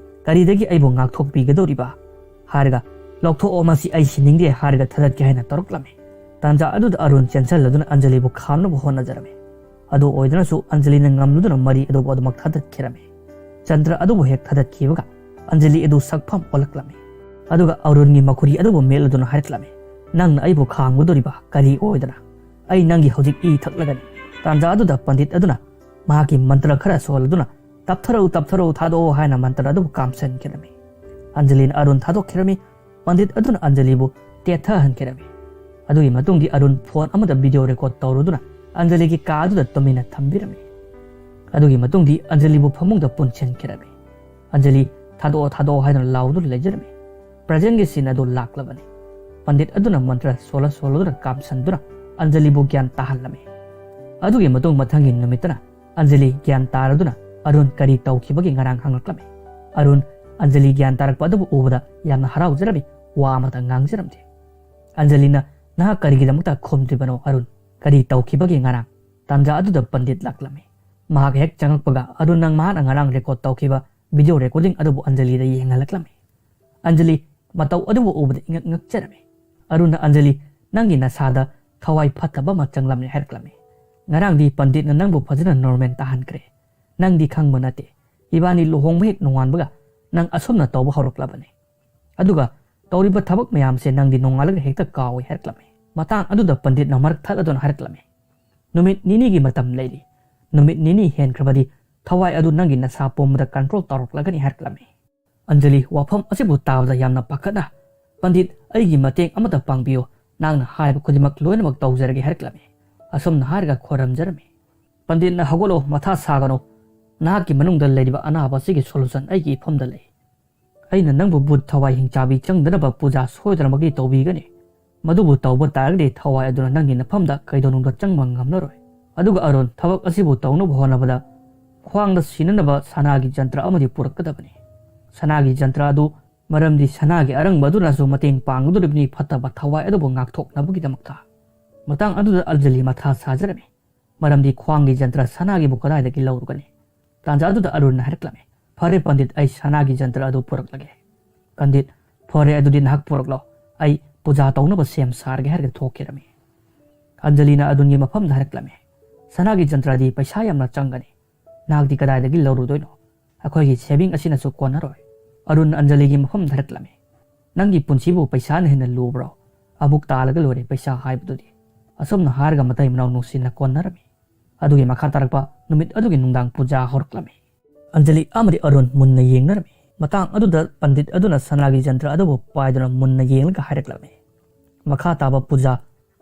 "ꯀꯔꯤꯗꯒꯤ ꯑꯩꯕꯨ ꯉꯥꯛꯊꯣꯛꯄꯤꯒꯗꯧꯔꯤꯕ?" ꯍꯥꯏꯔꯒ, "ꯂꯧꯊꯣꯛꯑꯣ, ꯃꯁꯤ ꯑꯩ ꯁꯤꯅꯤꯡꯗꯦ" ꯍꯥꯏꯔꯒ ꯊꯥꯗꯠꯀꯦ ꯍꯥꯏꯅ ꯇꯧꯔꯛꯂꯝꯃꯤ꯫ ꯇꯥꯟꯖꯥ ꯑꯗꯨꯗ ꯑꯔꯨꯟ ꯆꯦꯟꯁꯤꯜꯂꯗꯨꯅ ꯑꯟꯖꯂꯤꯕꯨ ꯈꯥꯝꯅꯕ ꯍꯣꯠꯅꯖꯔꯝꯃꯤ꯫ ꯑꯗꯨ ꯑꯣꯏꯗꯨꯅꯁꯨ ꯑꯟꯖꯂꯤꯅ ꯉꯝꯂꯗꯨꯅ ꯃꯔꯤ ꯑꯗꯨꯕꯨ ꯑꯗꯨꯃꯛ ꯊꯥꯗꯠꯈꯤꯔꯝꯃꯤ꯫ ꯖꯟꯇ꯭ꯔ ꯑꯗꯨꯕꯨ ꯍꯦꯛ ꯊꯥꯗꯠꯈꯤꯕꯒ ꯑꯟꯖꯂꯤ ꯑꯗꯨ ꯁꯛꯐꯝ ꯑꯣꯜꯂꯛꯂꯝꯃꯤ꯫ ꯑꯗꯨꯒ ꯑꯔꯨꯟꯒꯤ ꯃꯈꯨꯔꯤ ꯑꯗꯨꯕꯨ ꯃꯦꯠꯂꯗꯨꯅ ꯍꯥꯏꯔꯛꯂꯝꯃꯤ, "ꯅꯪꯅ ꯑꯩꯕꯨ ꯈꯥꯝꯒꯗꯧꯔꯤꯕ ꯀꯔꯤ ꯑꯣꯏꯗꯅ? ꯑꯩ ꯅꯪꯒꯤ ꯍꯧꯖꯤꯛ ꯏ ꯊꯛꯂꯒꯅꯤ꯫" ꯇꯥꯟꯖꯥ ꯑꯗꯨꯗ ꯄꯟꯗꯤꯠ ꯑꯗꯨꯅ ꯃꯍꯥꯛꯀꯤ ꯃꯟꯇ꯭ꯔ ꯈꯔ ꯁꯣꯜꯂꯗꯨꯅ, "ꯇꯞꯊꯔꯛꯎ, ꯇꯞꯊꯔꯛꯎ, ꯊꯥꯗꯣꯛꯑꯣ" ꯍꯥꯏꯅ ꯃꯟꯇ꯭ꯔ ꯑꯗꯨꯕꯨ ꯀꯥꯝꯁꯟꯈꯤꯔꯝꯃꯤ꯫ ꯑꯟꯖꯂꯤꯅ ꯑꯔꯨꯟ ꯊꯥꯗꯣꯛꯈꯤꯔꯝꯃꯤ꯫ ꯄꯟꯗꯤꯠ ꯑꯗꯨꯅ ꯑꯟꯖꯂꯤꯕꯨ ꯇꯦꯠꯊꯍꯟꯈꯤꯔꯝꯃꯤ꯫ ꯑꯗꯨꯒꯤ ꯃꯇꯨꯡꯗꯤ ꯑꯔꯨꯟ ꯐꯣꯟ ꯑꯃꯗ ꯚꯤꯗꯤꯑꯣ ꯔꯦꯀꯣꯔꯗ ꯇꯧꯔꯗꯨꯅ ꯑꯟꯖꯂꯤꯒꯤ ꯀꯥ ꯑꯗꯨꯗ ꯇꯨꯃꯤꯟꯅ ꯊꯝꯕꯤꯔꯝꯃꯤ꯫ ꯑꯗꯨꯒꯤ ꯃꯇꯨꯡꯗꯤ ꯑꯟꯖꯂꯤꯕꯨ ꯐꯃꯨꯡꯗ ꯄꯨꯟꯁꯤꯟꯈꯤꯔꯝꯃꯤ꯫ ꯑꯟꯖꯂꯤ, "ꯊꯥꯗꯣꯛꯑꯣ, ꯊꯥꯗꯣꯛꯑꯣ" ꯍꯥꯏꯗꯨꯅ ꯂꯥꯎꯗꯨꯅ ꯂꯩꯖꯔꯝꯃꯤ꯫ ꯄ꯭ꯔꯖꯦꯟꯒꯤ ꯁꯤꯟ ꯑꯗꯨ ꯂꯥꯛꯂꯕꯅꯤ꯫ ꯄꯟꯗꯤꯠ ꯑꯗꯨꯅ ꯃꯟꯇ꯭ꯔ ꯁꯣꯜꯂ ꯁꯣꯜꯂꯗꯨꯅ ꯀꯥꯝꯁꯟꯗꯨꯅ ꯑꯟꯖꯂꯤꯕꯨ ꯒ꯭ꯌꯥꯟ ꯇꯥꯍꯜꯂꯝꯃꯤ꯫ ꯑꯗꯨꯒꯤ ꯃꯇꯨꯡ ꯃꯊꯪꯒꯤ ꯅꯨꯃꯤꯠꯇꯅ ꯑꯟꯖꯂꯤ ꯒ꯭ꯌꯥꯟ ꯇꯥꯔꯗꯨꯅ ꯑꯔꯨꯟ ꯀꯔꯤ ꯇꯧꯈꯤꯕꯒꯦ ꯉꯔꯥꯡ ꯍꯪꯂꯛꯂꯝꯃꯤ꯫ ꯑꯔꯨꯟ ꯑꯟꯖꯂꯤ ꯒ꯭ꯌꯥꯟ ꯇꯥꯔꯛꯄ ꯑꯗꯨꯕꯨ ꯎꯕꯗ ꯌꯥꯝꯅ ꯍꯔꯥꯎꯖꯔꯝꯃꯤ, ꯋꯥ ꯑꯃꯇ ꯉꯥꯡꯖꯔꯝꯗꯦ꯫ ꯑꯟꯖꯂꯤꯅ, "ꯅꯍꯥꯛ ꯀꯔꯤꯒꯤꯗꯃꯛꯇ ꯈꯨꯝꯗ꯭ꯔꯤꯕꯅꯣ ꯑꯔꯨꯟ? ꯀꯔꯤ ꯇꯧꯈꯤꯕꯒꯦ ꯉꯔꯥꯡ?" ꯇꯥꯟꯖꯥ ꯑꯗꯨꯗ ꯄꯟꯗꯤꯠ ꯂꯥꯛꯂꯝꯃꯤ꯫ ꯃꯍꯥꯛ ꯍꯦꯛ ꯆꯪꯉꯛꯄꯒ, "ꯑꯔꯨꯟ, ꯅꯪ ꯃꯍꯥꯛꯅ ꯉꯔꯥꯡ ꯔꯦꯀꯣꯔꯗ ꯇꯧꯈꯤꯕ ꯚꯤꯗꯤꯑꯣ ꯔꯦꯀꯣꯔꯗꯤꯡ ꯑꯗꯨꯕꯨ ꯑꯟꯖꯂꯤꯗ ꯌꯦꯡꯍꯜꯂꯛꯂꯝꯃꯤ꯫" ꯑꯟꯖꯂꯤ ꯃꯇꯧ ꯑꯗꯨꯕꯨ ꯎꯕꯗ ꯏꯉꯛ ꯉꯛꯆꯔꯝꯃꯤ꯫ ꯑꯔꯨꯟꯅ ꯑꯟꯖꯂꯤ, "ꯅꯪꯒꯤ ꯅꯁꯥꯗ ꯊꯋꯥꯏ ꯐꯠꯇꯕ ꯑꯃ ꯆꯪꯂꯝꯃꯤ" ꯍꯥꯏꯔꯛꯂꯝꯃꯤ꯫ "ꯉꯔꯥꯡꯗꯤ ꯄꯟꯗꯤꯠꯅ ꯅꯪꯕꯨ ꯐꯖꯅ ꯅꯣꯔꯃꯦꯜ ꯇꯥꯍꯟꯈ꯭ꯔꯦ꯫ ꯅꯪꯗꯤ ꯈꯪꯕ ꯅꯠꯇꯦ, ꯏꯕꯥꯅꯤ ꯂꯨꯍꯣꯡꯕ ꯍꯦꯛ ꯅꯣꯡꯉꯥꯟꯕꯒ ꯅꯪ ꯑꯁꯨꯝꯅ ꯇꯧꯕ ꯍꯧꯔꯛꯂꯕꯅꯤ꯫ ꯑꯗꯨꯒ ꯇꯧꯔꯤꯕ ꯊꯕꯛ ꯃꯌꯥꯝꯁꯦ ꯅꯪꯗꯤ ꯅꯣꯡꯉꯥꯜꯂꯒ ꯍꯦꯛꯇ ꯀꯥꯎꯏ" ꯍꯥꯏꯔꯛꯂꯝꯃꯤ꯫ ꯃꯇꯥꯡ ꯑꯗꯨꯗ ꯄꯟꯗꯤꯠꯅ ꯃꯔꯛ ꯊꯠꯂꯗꯨꯅ ꯍꯥꯏꯔꯛꯂꯝꯃꯤ, "ꯅꯨꯃꯤꯠ ꯅꯤꯅꯤꯒꯤ ꯃꯇꯝ ꯂꯩꯔꯤ꯫ ꯅꯨꯃꯤꯠ ꯅꯤꯅꯤ ꯍꯦꯟꯈ꯭ꯔꯕꯗꯤ ꯊꯋꯥꯏ ꯑꯗꯨ ꯅꯪꯒꯤ ꯅꯁꯥ ꯄꯨꯝꯕꯗ ꯀꯟꯇ꯭ꯔꯣꯜ ꯇꯧꯔꯛꯂꯒꯅꯤ" ꯍꯥꯏꯔꯛꯂꯝꯃꯤ꯫ ꯑꯟꯖꯂꯤ ꯋꯥꯐꯝ ꯑꯁꯤꯕꯨ ꯇꯥꯕꯗ ꯌꯥꯝꯅ ꯄꯥꯈꯠꯅ, "ꯄꯟꯗꯤꯠ, ꯑꯩꯒꯤ ꯃꯇꯦꯡ ꯑꯃꯇ ꯄꯥꯡꯕꯤꯌꯨ, ꯅꯍꯥꯛꯅ ꯍꯥꯏꯔꯤꯕ ꯈꯨꯗꯤꯡꯃꯛ ꯂꯣꯏꯅꯃꯛ ꯇꯧꯖꯔꯒꯦ" ꯍꯥꯏꯔꯛꯂꯝꯃꯤ꯫ ꯑꯁꯨꯝꯅ ꯍꯥꯏꯔꯒ ꯈꯣꯏꯔꯝꯖꯔꯝꯃꯤ꯫ ꯄꯟꯗꯤꯠꯅ, "ꯍꯧꯒꯠꯂꯣ, ꯃꯊꯥ ꯁꯥꯒꯅꯨ꯫ ꯅꯍꯥꯛꯀꯤ ꯃꯅꯨꯡꯗ ꯂꯩꯔꯤꯕ ꯑꯅꯥꯕ ꯑꯁꯤꯒꯤ solution ꯑꯩꯒꯤ ꯏꯐꯝꯗ ꯂꯩ꯫ ꯑꯩꯅ ꯅꯪꯕꯨ ꯚꯨꯠ ꯊꯋꯥꯏ ꯍꯤꯡꯆꯥꯕꯤ ꯆꯪꯗꯅꯕ ꯄꯨꯖꯥ ꯁꯣꯏꯗꯅꯃꯛꯀꯤ ꯇꯧꯕꯤꯒꯅꯤ꯫ ꯃꯗꯨꯕꯨ ꯇꯧꯕ ꯇꯥꯔꯒꯗꯤ ꯊꯋꯥꯏ ꯑꯗꯨꯅ ꯅꯪꯒꯤ ꯅꯐꯝꯗ ꯀꯩꯗꯧꯅꯨꯡꯗ ꯆꯪꯕ ꯉꯝꯂꯔꯣꯏ꯫ ꯑꯗꯨꯒ ꯑꯔꯨꯟ, ꯊꯕꯛ ꯑꯁꯤꯕꯨ ꯇꯧꯅꯕ ꯍꯣꯠꯅꯕꯗ ꯈ꯭ꯋꯥꯡꯗ ꯁꯤꯅꯅꯕ ꯁꯅꯥꯒꯤ ꯖꯟꯇ꯭ꯔ ꯑꯃꯗꯤ ꯄꯨꯔꯛꯀꯗꯕꯅꯤ꯫ ꯁꯅꯥꯒꯤ ꯖꯟꯇ꯭ꯔ ꯑꯗꯨ, ꯃꯔꯝꯗꯤ ꯁꯅꯥꯒꯤ ꯑꯔꯪꯕ ꯑꯗꯨꯅꯁꯨ ꯃꯇꯦꯡ ꯄꯥꯡꯒꯗꯧꯔꯤꯕꯅꯤ ꯐꯠꯇꯕ ꯊꯋꯥꯏ ꯑꯗꯨꯕꯨ ꯉꯥꯛꯊꯣꯛꯅꯕꯒꯤꯗꯃꯛꯇ꯫" ꯃꯇꯥꯡ ꯑꯗꯨꯗ ꯑꯟꯖꯂꯤ ꯃꯊꯥ ꯁꯥꯖꯔꯝꯃꯤ꯫ ꯃꯔꯝꯗꯤ ꯈ꯭ꯋꯥꯡꯒꯤ ꯖꯟꯇ꯭ꯔ ꯁꯅꯥꯒꯤꯕꯨ ꯀꯗꯥꯏꯗꯒꯤ ꯂꯧꯔꯨꯒꯅꯤ? ꯇꯥꯟꯖꯥ ꯑꯗꯨꯗ ꯑꯔꯨꯟꯅ ꯍꯥꯏꯔꯛꯂꯝꯃꯤ, "ꯐꯔꯦ ꯄꯟꯗꯤꯠ, ꯑꯩ ꯁꯅꯥꯒꯤ ꯖꯟꯇ꯭ꯔ ꯑꯗꯨ ꯄꯨꯔꯛꯂꯒꯦ꯫" ꯄꯟꯗꯤꯠ, "ꯐꯔꯦ, ꯑꯗꯨꯗꯤ ꯅꯍꯥꯛ ꯄꯨꯔꯛꯂꯣ꯫ ꯑꯩ ꯄꯨꯖꯥ ꯇꯧꯅꯕ ꯁꯦꯝ ꯁꯥꯔꯒꯦ," ꯍꯥꯏꯔꯒ ꯊꯣꯛꯈꯤꯔꯝꯃꯤ꯫ ꯑꯟꯖꯂꯤꯅ ꯑꯔꯨꯟꯒꯤ ꯃꯐꯝꯗ ꯍꯥꯏꯔꯛꯂꯝꯃꯤ, "ꯁꯅꯥꯒꯤ ꯖꯟꯇ꯭ꯔꯗꯤ ꯄꯩꯁꯥ ꯌꯥꯝꯅ ꯆꯪꯒꯅꯤ꯫ ꯅꯍꯥꯛꯇꯤ ꯀꯗꯥꯏꯗꯒꯤ ꯂꯧꯔꯨꯗꯣꯏꯅꯣ? ꯑꯩꯈꯣꯏꯒꯤ saving ꯑꯁꯤꯅꯁꯨ ꯀꯣꯟꯅꯔꯣꯏ꯫" ꯑꯔꯨꯟ ꯑꯟꯖꯂꯤꯒꯤ ꯃꯐꯝꯗ ꯍꯥꯏꯔꯛꯂꯝꯃꯤ, "ꯅꯪꯒꯤ ꯄꯨꯟꯁꯤꯕꯨ ꯄꯩꯁꯥꯅ ꯍꯦꯟꯅ ꯂꯨꯕ꯭ꯔꯣ? ꯑꯃꯨꯛ ꯇꯥꯜꯂꯒ ꯂꯣꯏꯔꯦ ꯄꯩꯁꯥ ꯍꯥꯏꯕꯗꯨꯗꯤ꯫" ꯑꯁꯨꯝꯅ ꯍꯥꯏꯔꯒ ꯃꯇꯩ ꯃꯅꯥꯎ ꯅꯨꯡꯁꯤꯅ ꯀꯣꯟꯅꯔꯝꯃꯤ꯫ ꯑꯗꯨꯒꯤ ꯃꯈꯥ ꯇꯥꯔꯛꯄ ꯅꯨꯃꯤꯠ ꯑꯗꯨꯒꯤ ꯅꯨꯡꯗꯥꯡ ꯄꯨꯖꯥ ꯍꯧꯔꯛꯂꯝꯃꯤ꯫ ꯑꯟꯖꯂꯤ ꯑꯃꯗꯤ ꯑꯔꯨꯟ ꯃꯨꯟꯅ ꯌꯦꯡꯅꯔꯝꯃꯤ꯫ ꯃꯇꯥꯡ ꯑꯗꯨꯗ ꯄꯟꯗꯤꯠ ꯑꯗꯨꯅ ꯁꯅꯥꯒꯤ ꯖꯟꯇ꯭ꯔ ꯑꯗꯨꯕꯨ ꯄꯥꯏꯗꯨꯅ ꯃꯨꯟꯅ ꯌꯦꯡꯂꯒ ꯍꯥꯏꯔꯛꯂꯝꯃꯤ, "ꯃꯈꯥ ꯇꯥꯕ ꯄꯨꯖꯥ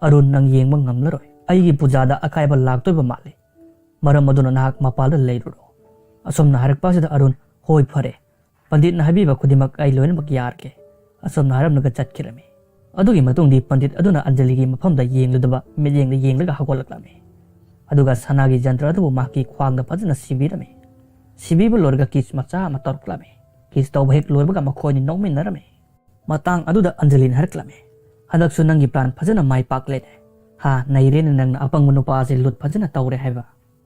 ꯑꯔꯨꯟ ꯅꯪ ꯌꯦꯡꯕ ꯉꯝꯂꯔꯣꯏ꯫ ꯑꯩꯒꯤ ꯄꯨꯖꯥꯗ ꯑꯀꯥꯏꯕ ꯂꯥꯛꯇꯣꯏꯕ ꯃꯥꯜꯂꯤ꯫ ꯃꯔꯝ ꯑꯗꯨꯅ ꯅꯍꯥꯛ ꯃꯄꯥꯟꯗ ꯂꯩꯔꯨꯔꯣ꯫" ꯑꯁꯨꯝꯅ ꯍꯥꯏꯔꯛꯄ ꯑꯁꯤꯗ ꯑꯔꯨꯟ, "ꯍꯣꯏ, ꯐꯔꯦ꯫ ꯄꯟꯗꯤꯠꯅ ꯍꯥꯏꯕꯤꯕ ꯈꯨꯗꯤꯡꯃꯛ ꯑꯩ ꯂꯣꯏꯅꯃꯛ ꯌꯥꯔꯒꯦ꯫" ꯑꯁꯨꯝꯅ ꯍꯥꯏꯔꯝꯂꯒ ꯆꯠꯈꯤꯔꯝꯃꯤ꯫ ꯑꯗꯨꯒꯤ ꯃꯇꯨꯡꯗꯤ ꯄꯟꯗꯤꯠ ꯑꯗꯨꯅ ꯑꯟꯖꯂꯤꯒꯤ ꯃꯐꯝꯗ ꯌꯦꯡꯂꯨꯗꯕ ꯃꯤꯠꯌꯦꯡꯗ ꯌꯦꯡꯂꯒ ꯍꯧꯒꯠꯂꯛꯂꯝꯃꯤ꯫ ꯑꯗꯨꯒ ꯁꯅꯥꯒꯤ ꯖꯟꯇ꯭ꯔ ꯑꯗꯨꯕꯨ ꯃꯍꯥꯛꯀꯤ ꯈ꯭ꯋꯥꯡꯗ ꯐꯖꯅ ꯁꯤꯕꯤꯔꯝꯃꯤ꯫ ꯁꯤꯕꯤꯕ ꯂꯣꯏꯔꯒ kiss ꯃꯆꯥ ꯑꯃ ꯇꯧꯔꯛꯂꯝꯃꯤ꯫ Kiss ꯇꯧꯕ ꯍꯦꯛ ꯂꯣꯏꯕꯒ ꯃꯈꯣꯏꯅꯤ ꯅꯣꯛꯃꯤꯟꯅꯔꯝꯃꯤ꯫ ꯃꯇꯥꯡ ꯑꯗꯨꯗ ꯑꯟꯖꯂꯤꯅ ꯍꯥꯏꯔꯛꯂꯝꯃꯤ, "ꯍꯟꯗꯛꯁꯨ ꯅꯪꯒꯤ plan ꯐꯖꯅ ꯃꯥꯏ ꯄꯥꯛꯂꯦꯅꯦ꯫ ꯍꯥ, ꯅꯩꯔꯦꯅꯦ ꯅꯪꯅ ꯑꯄꯪꯕ ꯅꯨꯄꯥ ꯑꯁꯤ ꯂꯨꯠ ꯐꯖꯅ ꯇꯧꯔꯦ ꯍꯥꯏꯕ꯫"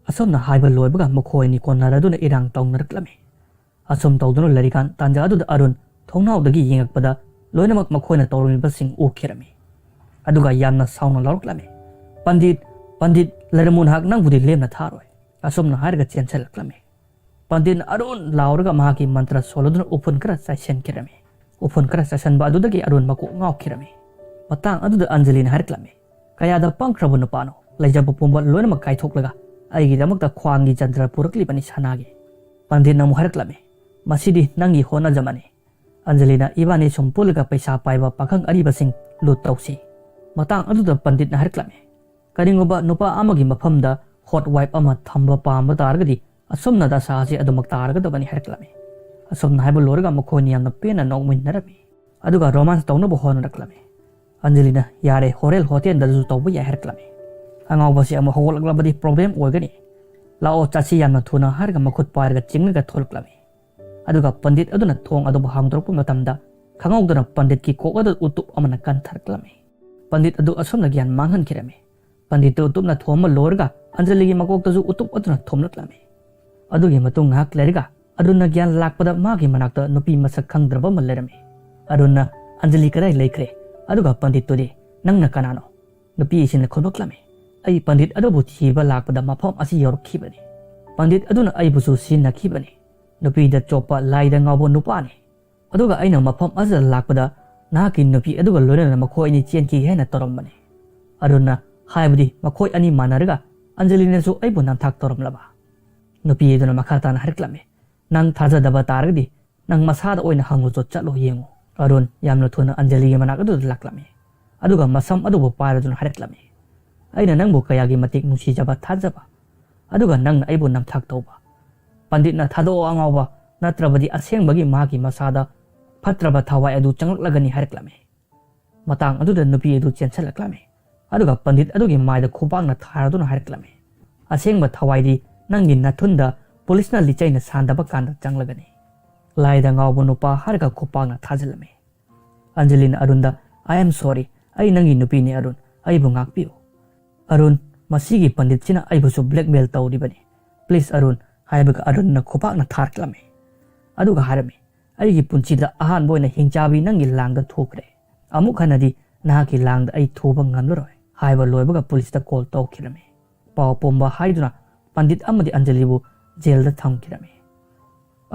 ꯑꯁꯨꯝꯅ ꯍꯥꯏꯕ ꯂꯣꯏꯕꯒ ꯃꯈꯣꯏ ꯑꯅꯤ ꯀꯣꯟꯅꯔꯗꯨꯅ ꯏꯔꯥꯡ ꯇꯧꯅꯔꯛꯂꯝꯃꯤ꯫ ꯑꯁꯨꯝ ꯇꯧꯗꯨꯅ ꯂꯩꯔꯤꯀꯥꯟ ꯇꯥꯟꯖꯥ ꯑꯗꯨꯗ ꯑꯔꯨꯟ ꯊꯣꯡꯅꯥꯎꯗꯒꯤ ꯌꯦꯡꯉꯛꯄꯗ ꯂꯣꯏꯅꯃꯛ ꯃꯈꯣꯏꯅ ꯇꯧꯔꯝꯃꯤꯕꯁꯤꯡ ꯎꯈꯤꯔꯝꯃꯤ꯫ ꯑꯗꯨꯒ ꯌꯥꯝꯅ ꯁꯥꯎꯅ ꯂꯥꯎꯔꯛꯂꯝꯃꯤ, "ꯄꯟꯗꯤꯠ, ꯄꯟꯗꯤꯠ, ꯂꯩꯔꯝꯃꯨ ꯅꯍꯥꯛ, ꯅꯪꯕꯨꯗꯤ ꯂꯦꯝꯅ ꯊꯥꯔꯣꯏ꯫" ꯑꯁꯨꯝꯅ ꯍꯥꯏꯔꯒ ꯆꯦꯟꯁꯤꯜꯂꯛꯂꯝꯃꯤ꯫ ꯄꯟꯗꯤꯠꯅ ꯑꯔꯨꯟ ꯂꯥꯎꯔꯒ ꯃꯍꯥꯛꯀꯤ ꯃꯟꯇ꯭ꯔ ꯁꯣꯜꯂꯗꯨꯅ ꯎꯐꯨꯟ ꯈꯔ ꯆꯥꯏꯁꯤꯟꯈꯤꯔꯝꯃꯤ꯫ ꯎꯐꯨꯟ ꯈꯔ ꯆꯥꯏꯁꯤꯟꯕ ꯑꯗꯨꯗꯒꯤ ꯑꯔꯨꯟ ꯃꯀꯣꯛ ꯉꯥꯎꯈꯤꯔꯝꯃꯤ꯫ ꯃꯇꯥꯡ ꯑꯗꯨꯗ ꯑꯟꯖꯂꯤꯅ ꯍꯥꯏꯔꯛꯂꯝꯃꯤ, "ꯀꯌꯥꯗ ꯄꯪꯈ꯭ꯔꯕ ꯅꯨꯄꯥꯅꯣ? ꯂꯩꯖꯕ ꯄꯨꯝꯕ ꯂꯣꯏꯅꯃꯛ ꯀꯥꯏꯊꯣꯛꯂꯒ ꯑꯩꯒꯤꯗꯃꯛꯇ ꯈ꯭ꯋꯥꯡꯒꯤ ꯖꯟꯇ꯭ꯔ ꯄꯨꯔꯛꯂꯤꯕꯅꯤ ꯁꯅꯥꯒꯤ꯫" ꯄꯟꯗꯤꯠꯅ ꯑꯃꯨꯛ ꯍꯥꯏꯔꯛꯂꯝꯃꯤ, "ꯃꯁꯤꯗꯤ ꯅꯪꯒꯤ ꯍꯣꯠꯅꯖꯃꯅꯤ꯫ ꯑꯟꯖꯂꯤꯅ ꯏꯕꯥꯅꯤ ꯁꯨꯝ ꯄꯨꯜꯂꯒ ꯄꯩꯁꯥ ꯄꯥꯏꯕ ꯄꯥꯈꯪ ꯑꯔꯤꯕꯁꯤꯡ ꯂꯨꯠ ꯇꯧꯁꯤ꯫" ꯃꯇꯥꯡ ꯑꯗꯨꯗ ꯄꯟꯗꯤꯠꯅ ꯍꯥꯏꯔꯛꯂꯝꯃꯤ, ꯀꯔꯤꯒꯨꯝꯕ ꯅꯨꯄꯥ ꯑꯃꯒꯤ ꯃꯐꯝꯗ hot wife ꯑꯃ ꯊꯝꯕ ꯄꯥꯝꯕ ꯇꯥꯔꯒꯗꯤ ꯑꯁꯨꯝꯅ ꯗꯁꯥ ꯑꯁꯤ ꯑꯗꯨꯃꯛ ꯇꯥꯔꯒꯗꯕꯅꯤ ꯍꯥꯏꯔꯛꯂꯝꯃꯤ꯫ ꯑꯁꯨꯝꯅ ꯍꯥꯏꯕ ꯂꯣꯏꯔꯒ ꯃꯈꯣꯏꯅꯤ ꯌꯥꯝꯅ ꯄꯦꯟꯅ ꯅꯣꯛꯃꯤꯟꯅꯔꯝꯃꯤ꯫ ꯑꯗꯨꯒ romance ꯇꯧꯅꯕ ꯍꯣꯠꯅꯔꯛꯂꯝꯃꯤ꯫ ꯑꯟꯖꯂꯤꯅ "ꯌꯥꯔꯦ, ꯍꯣꯔꯦꯟ ꯍꯣꯇꯦꯜꯗꯁꯨ ꯇꯧꯕ ꯌꯥꯏ" ꯍꯥꯏꯔꯛꯂꯝꯃꯤ꯫ ꯑꯉꯥꯎꯕꯁꯤ ꯑꯃꯨꯛ ꯍꯧꯒꯠꯂꯛꯂꯕꯗꯤ problem ꯑꯣꯏꯒꯅꯤ꯫ "ꯂꯥꯛꯑꯣ, ꯆꯠꯁꯤ ꯌꯥꯝꯅ ꯊꯨꯅ" ꯍꯥꯏꯔꯒ ꯃꯈꯨꯠ ꯄꯥꯏꯔꯒ ꯆꯤꯡꯂꯒ ꯊꯣꯛꯂꯛꯂꯝꯃꯤ꯫ ꯑꯗꯨꯒ ꯄꯟꯗꯤꯠ ꯑꯗꯨꯅ ꯊꯣꯡ ꯑꯗꯨꯕꯨ ꯍꯥꯡꯗꯣꯔꯛꯄ ꯃꯇꯝꯗ ꯈꯪꯍꯧꯗꯅ ꯄꯟꯗꯤꯠꯀꯤ ꯀꯣꯛ ꯑꯗꯨ ꯎꯇꯨꯞ ꯑꯃꯅ ꯀꯟꯊꯔꯛꯂꯝꯃꯤ꯫ ꯄꯟꯗꯤꯠ ꯑꯗꯨ ꯑꯁꯨꯝꯅ ꯒ꯭ꯌꯥꯟ ꯃꯥꯡꯍꯟꯈꯤꯔꯝꯃꯤ꯫ ꯄꯟꯗꯤꯠꯇꯨ ꯎꯇꯨꯞꯅ ꯊꯣꯝꯕ ꯂꯣꯏꯔꯒ ꯑꯟꯖꯂꯤꯒꯤ ꯃꯀꯣꯛꯇꯁꯨ ꯎꯇꯨꯞ ꯑꯗꯨꯅ ꯊꯣꯝꯂꯛꯂꯝꯃꯤ꯫ ꯑꯗꯨꯒꯤ ꯃꯇꯨꯡ ꯉꯥꯏꯍꯥꯛ ꯂꯩꯔꯒ ꯑꯔꯨꯟꯅ ꯒ꯭ꯌꯥꯟ ꯂꯥꯛꯄꯗ ꯃꯥꯒꯤ ꯃꯅꯥꯛꯇ ꯅꯨꯄꯤ ꯃꯁꯛ ꯈꯪꯗ꯭ꯔꯕ ꯑꯃ ꯂꯩꯔꯝꯃꯤ꯫ ꯑꯔꯨꯟꯅ "ꯑꯟꯖꯂꯤ ꯀꯗꯥꯏ ꯂꯩꯈ꯭ꯔꯦ?" ꯑꯗꯨꯒ ꯄꯟꯗꯤꯠꯇꯨꯗꯤ "ꯅꯪꯅ ꯀꯅꯥꯅꯣ?" ꯅꯨꯄꯤ ꯑꯁꯤꯅ ꯈꯨꯝꯂꯛꯂꯝꯃꯤ꯫ "ꯑꯩ ꯄꯟꯗꯤꯠ ꯑꯗꯨꯕꯨ ꯊꯤꯕ ꯂꯥꯛꯄꯗ ꯃꯐꯝ ꯑꯁꯤ ꯌꯧꯔꯛꯈꯤꯕꯅꯤ꯫ ꯄꯟꯗꯤꯠ ꯑꯗꯨꯅ ꯑꯩꯕꯨꯁꯨ ꯁꯤꯖꯤꯟꯅꯈꯤꯕꯅꯤ꯫ ꯅꯨꯄꯤꯗ ꯆꯣꯞꯄ ꯂꯥꯏꯗ ꯉꯥꯎꯕ ꯅꯨꯄꯥꯅꯤ꯫ ꯑꯗꯨꯒ ꯑꯩꯅ ꯃꯐꯝ ꯑꯁꯤꯗ ꯂꯥꯛꯄꯗ ꯅꯍꯥꯛꯀꯤ ꯅꯨꯄꯤ ꯑꯗꯨꯒ ꯂꯣꯏꯅꯅ ꯃꯈꯣꯏ ꯑꯅꯤ ꯆꯦꯟꯈꯤꯒꯦ ꯍꯥꯏꯅ ꯇꯧꯔꯝꯕꯅꯤ꯫" ꯑꯔꯨꯟꯅ ꯍꯥꯏꯕꯗꯤ ꯃꯈꯣꯏ ꯑꯅꯤ ꯃꯥꯟꯅꯔꯒ ꯑꯟꯖꯂꯤꯅꯁꯨ ꯑꯩꯕꯨ ꯅꯝꯊꯥꯛ ꯇꯧꯔꯝꯂꯕ꯫ ꯅꯨꯄꯤ ꯑꯗꯨꯅ ꯃꯈꯥ ꯇꯥꯅ ꯍꯥꯏꯔꯛꯂꯝꯃꯤ, "ꯅꯪ ꯊꯥꯖꯗꯕ ꯇꯥꯔꯒꯗꯤ ꯅꯪ ꯃꯁꯥꯗ ꯑꯣꯏꯅ ꯍꯪꯂꯨꯆꯣ, ꯆꯠꯂꯣ ꯌꯦꯡꯉꯨ꯫" ꯑꯔꯨꯟ ꯌꯥꯝꯅ ꯊꯨꯅ ꯑꯟꯖꯂꯤꯒꯤ ꯃꯅꯥꯛ ꯑꯗꯨꯗ ꯂꯥꯛꯂꯝꯃꯤ꯫ ꯑꯗꯨꯒ ꯃꯁꯝ ꯑꯗꯨꯕꯨ ꯄꯥꯏꯔꯗꯨꯅ ꯍꯥꯏꯔꯛꯂꯝꯃꯤ, "ꯑꯩꯅ ꯅꯪꯕꯨ ꯀꯌꯥꯒꯤ ꯃꯇꯤꯛ ꯅꯨꯡꯁꯤꯖꯕ ꯊꯥꯖꯕ, ꯑꯗꯨꯒ ꯅꯪꯅ ꯑꯩꯕꯨ ꯅꯝꯊꯥꯛ ꯇꯧꯕ꯫ ꯄꯟꯗꯤꯠꯅ ꯊꯥꯗꯣꯛꯑꯣ ꯑꯉꯥꯎꯕ, ꯅꯠꯇ꯭ꯔꯕꯗꯤ ꯑꯁꯦꯡꯕꯒꯤ ꯃꯍꯥꯛꯀꯤ ꯃꯁꯥꯗ ꯐꯠꯇ꯭ꯔꯕ ꯊꯋꯥꯏ ꯑꯗꯨ ꯆꯪꯂꯛꯂꯒꯅꯤ" ꯍꯥꯏꯔꯛꯂꯝꯃꯤ꯫ ꯃꯇꯥꯡ ꯑꯗꯨꯗ ꯅꯨꯄꯤ ꯑꯗꯨ ꯆꯦꯟꯁꯤꯜꯂꯛꯂꯝꯃꯤ꯫ ꯑꯗꯨꯒ ꯄꯟꯗꯤꯠ ꯑꯗꯨꯒꯤ ꯃꯥꯏꯗ ꯈꯨꯄꯥꯛꯅ ꯊꯥꯔꯗꯨꯅ ꯍꯥꯏꯔꯛꯂꯝꯃꯤ, "ꯑꯁꯦꯡꯕ ꯊꯋꯥꯏꯗꯤ ꯅꯪꯒꯤ ꯅꯊꯨꯟꯗ ꯄꯨꯂꯤꯁꯅ ꯂꯤꯆꯩꯅ ꯁꯥꯟꯗꯕ ꯀꯥꯟꯗ ꯆꯪꯂꯒꯅꯤ꯫" ꯂꯥꯏꯗ ꯉꯥꯎꯕ ꯅꯨꯄꯥ ꯍꯥꯏꯔꯒ ꯈꯨꯄꯥꯛꯅ ꯊꯥꯖꯤꯜꯂꯝꯃꯤ꯫ ꯑꯟꯖꯂꯤꯅ ꯑꯔꯨꯟꯗ, "I am sorry, ꯑꯩ ꯅꯪꯒꯤ ꯅꯨꯄꯤꯅꯤ ꯑꯔꯨꯟ, ꯑꯩꯕꯨ ꯉꯥꯛꯄꯤꯌꯨ꯫" "ꯑꯔꯨꯟ, ꯃꯁꯤꯒꯤ ꯄꯟꯗꯤꯠꯁꯤꯅ ꯑꯩꯕꯨꯁꯨ blackmail ꯇꯧꯔꯤꯕꯅꯤ꯫ Please ꯑꯔꯨꯟ," ꯍꯥꯏꯕꯒ ꯑꯔꯨꯟꯅ ꯈꯨꯄꯥꯛꯅ ꯊꯥꯔꯛꯂꯝꯃꯤ꯫ ꯑꯗꯨꯒ ꯍꯥꯏꯔꯝꯃꯤ, "ꯑꯩꯒꯤ ꯄꯨꯟꯁꯤꯗ ꯑꯍꯥꯟꯕ ꯑꯣꯏꯅ ꯍꯤꯡꯆꯥꯕꯤ ꯅꯪꯒꯤ ꯂꯥꯡꯗ ꯊꯨꯈ꯭ꯔꯦ꯫ ꯑꯃꯨꯛ ꯍꯟꯅꯗꯤ ꯅꯍꯥꯛꯀꯤ ꯂꯥꯡꯗ ꯑꯩ ꯊꯨꯕ ꯉꯝꯂꯔꯣꯏ꯫" ꯍꯥꯏꯕ ꯂꯣꯏꯕꯒ ꯄꯨꯂꯤꯁꯇ call ꯇꯧꯈꯤꯔꯝꯃꯤ꯫ ꯄꯥꯎ ꯄꯨꯝꯕ ꯍꯥꯏꯗꯨꯅ ꯄꯟꯗꯤꯠ ꯑꯃꯗꯤ ꯑꯟꯖꯂꯤꯕꯨ ꯖꯦꯜꯗ ꯊꯝꯈꯤꯔꯝꯃꯤ꯫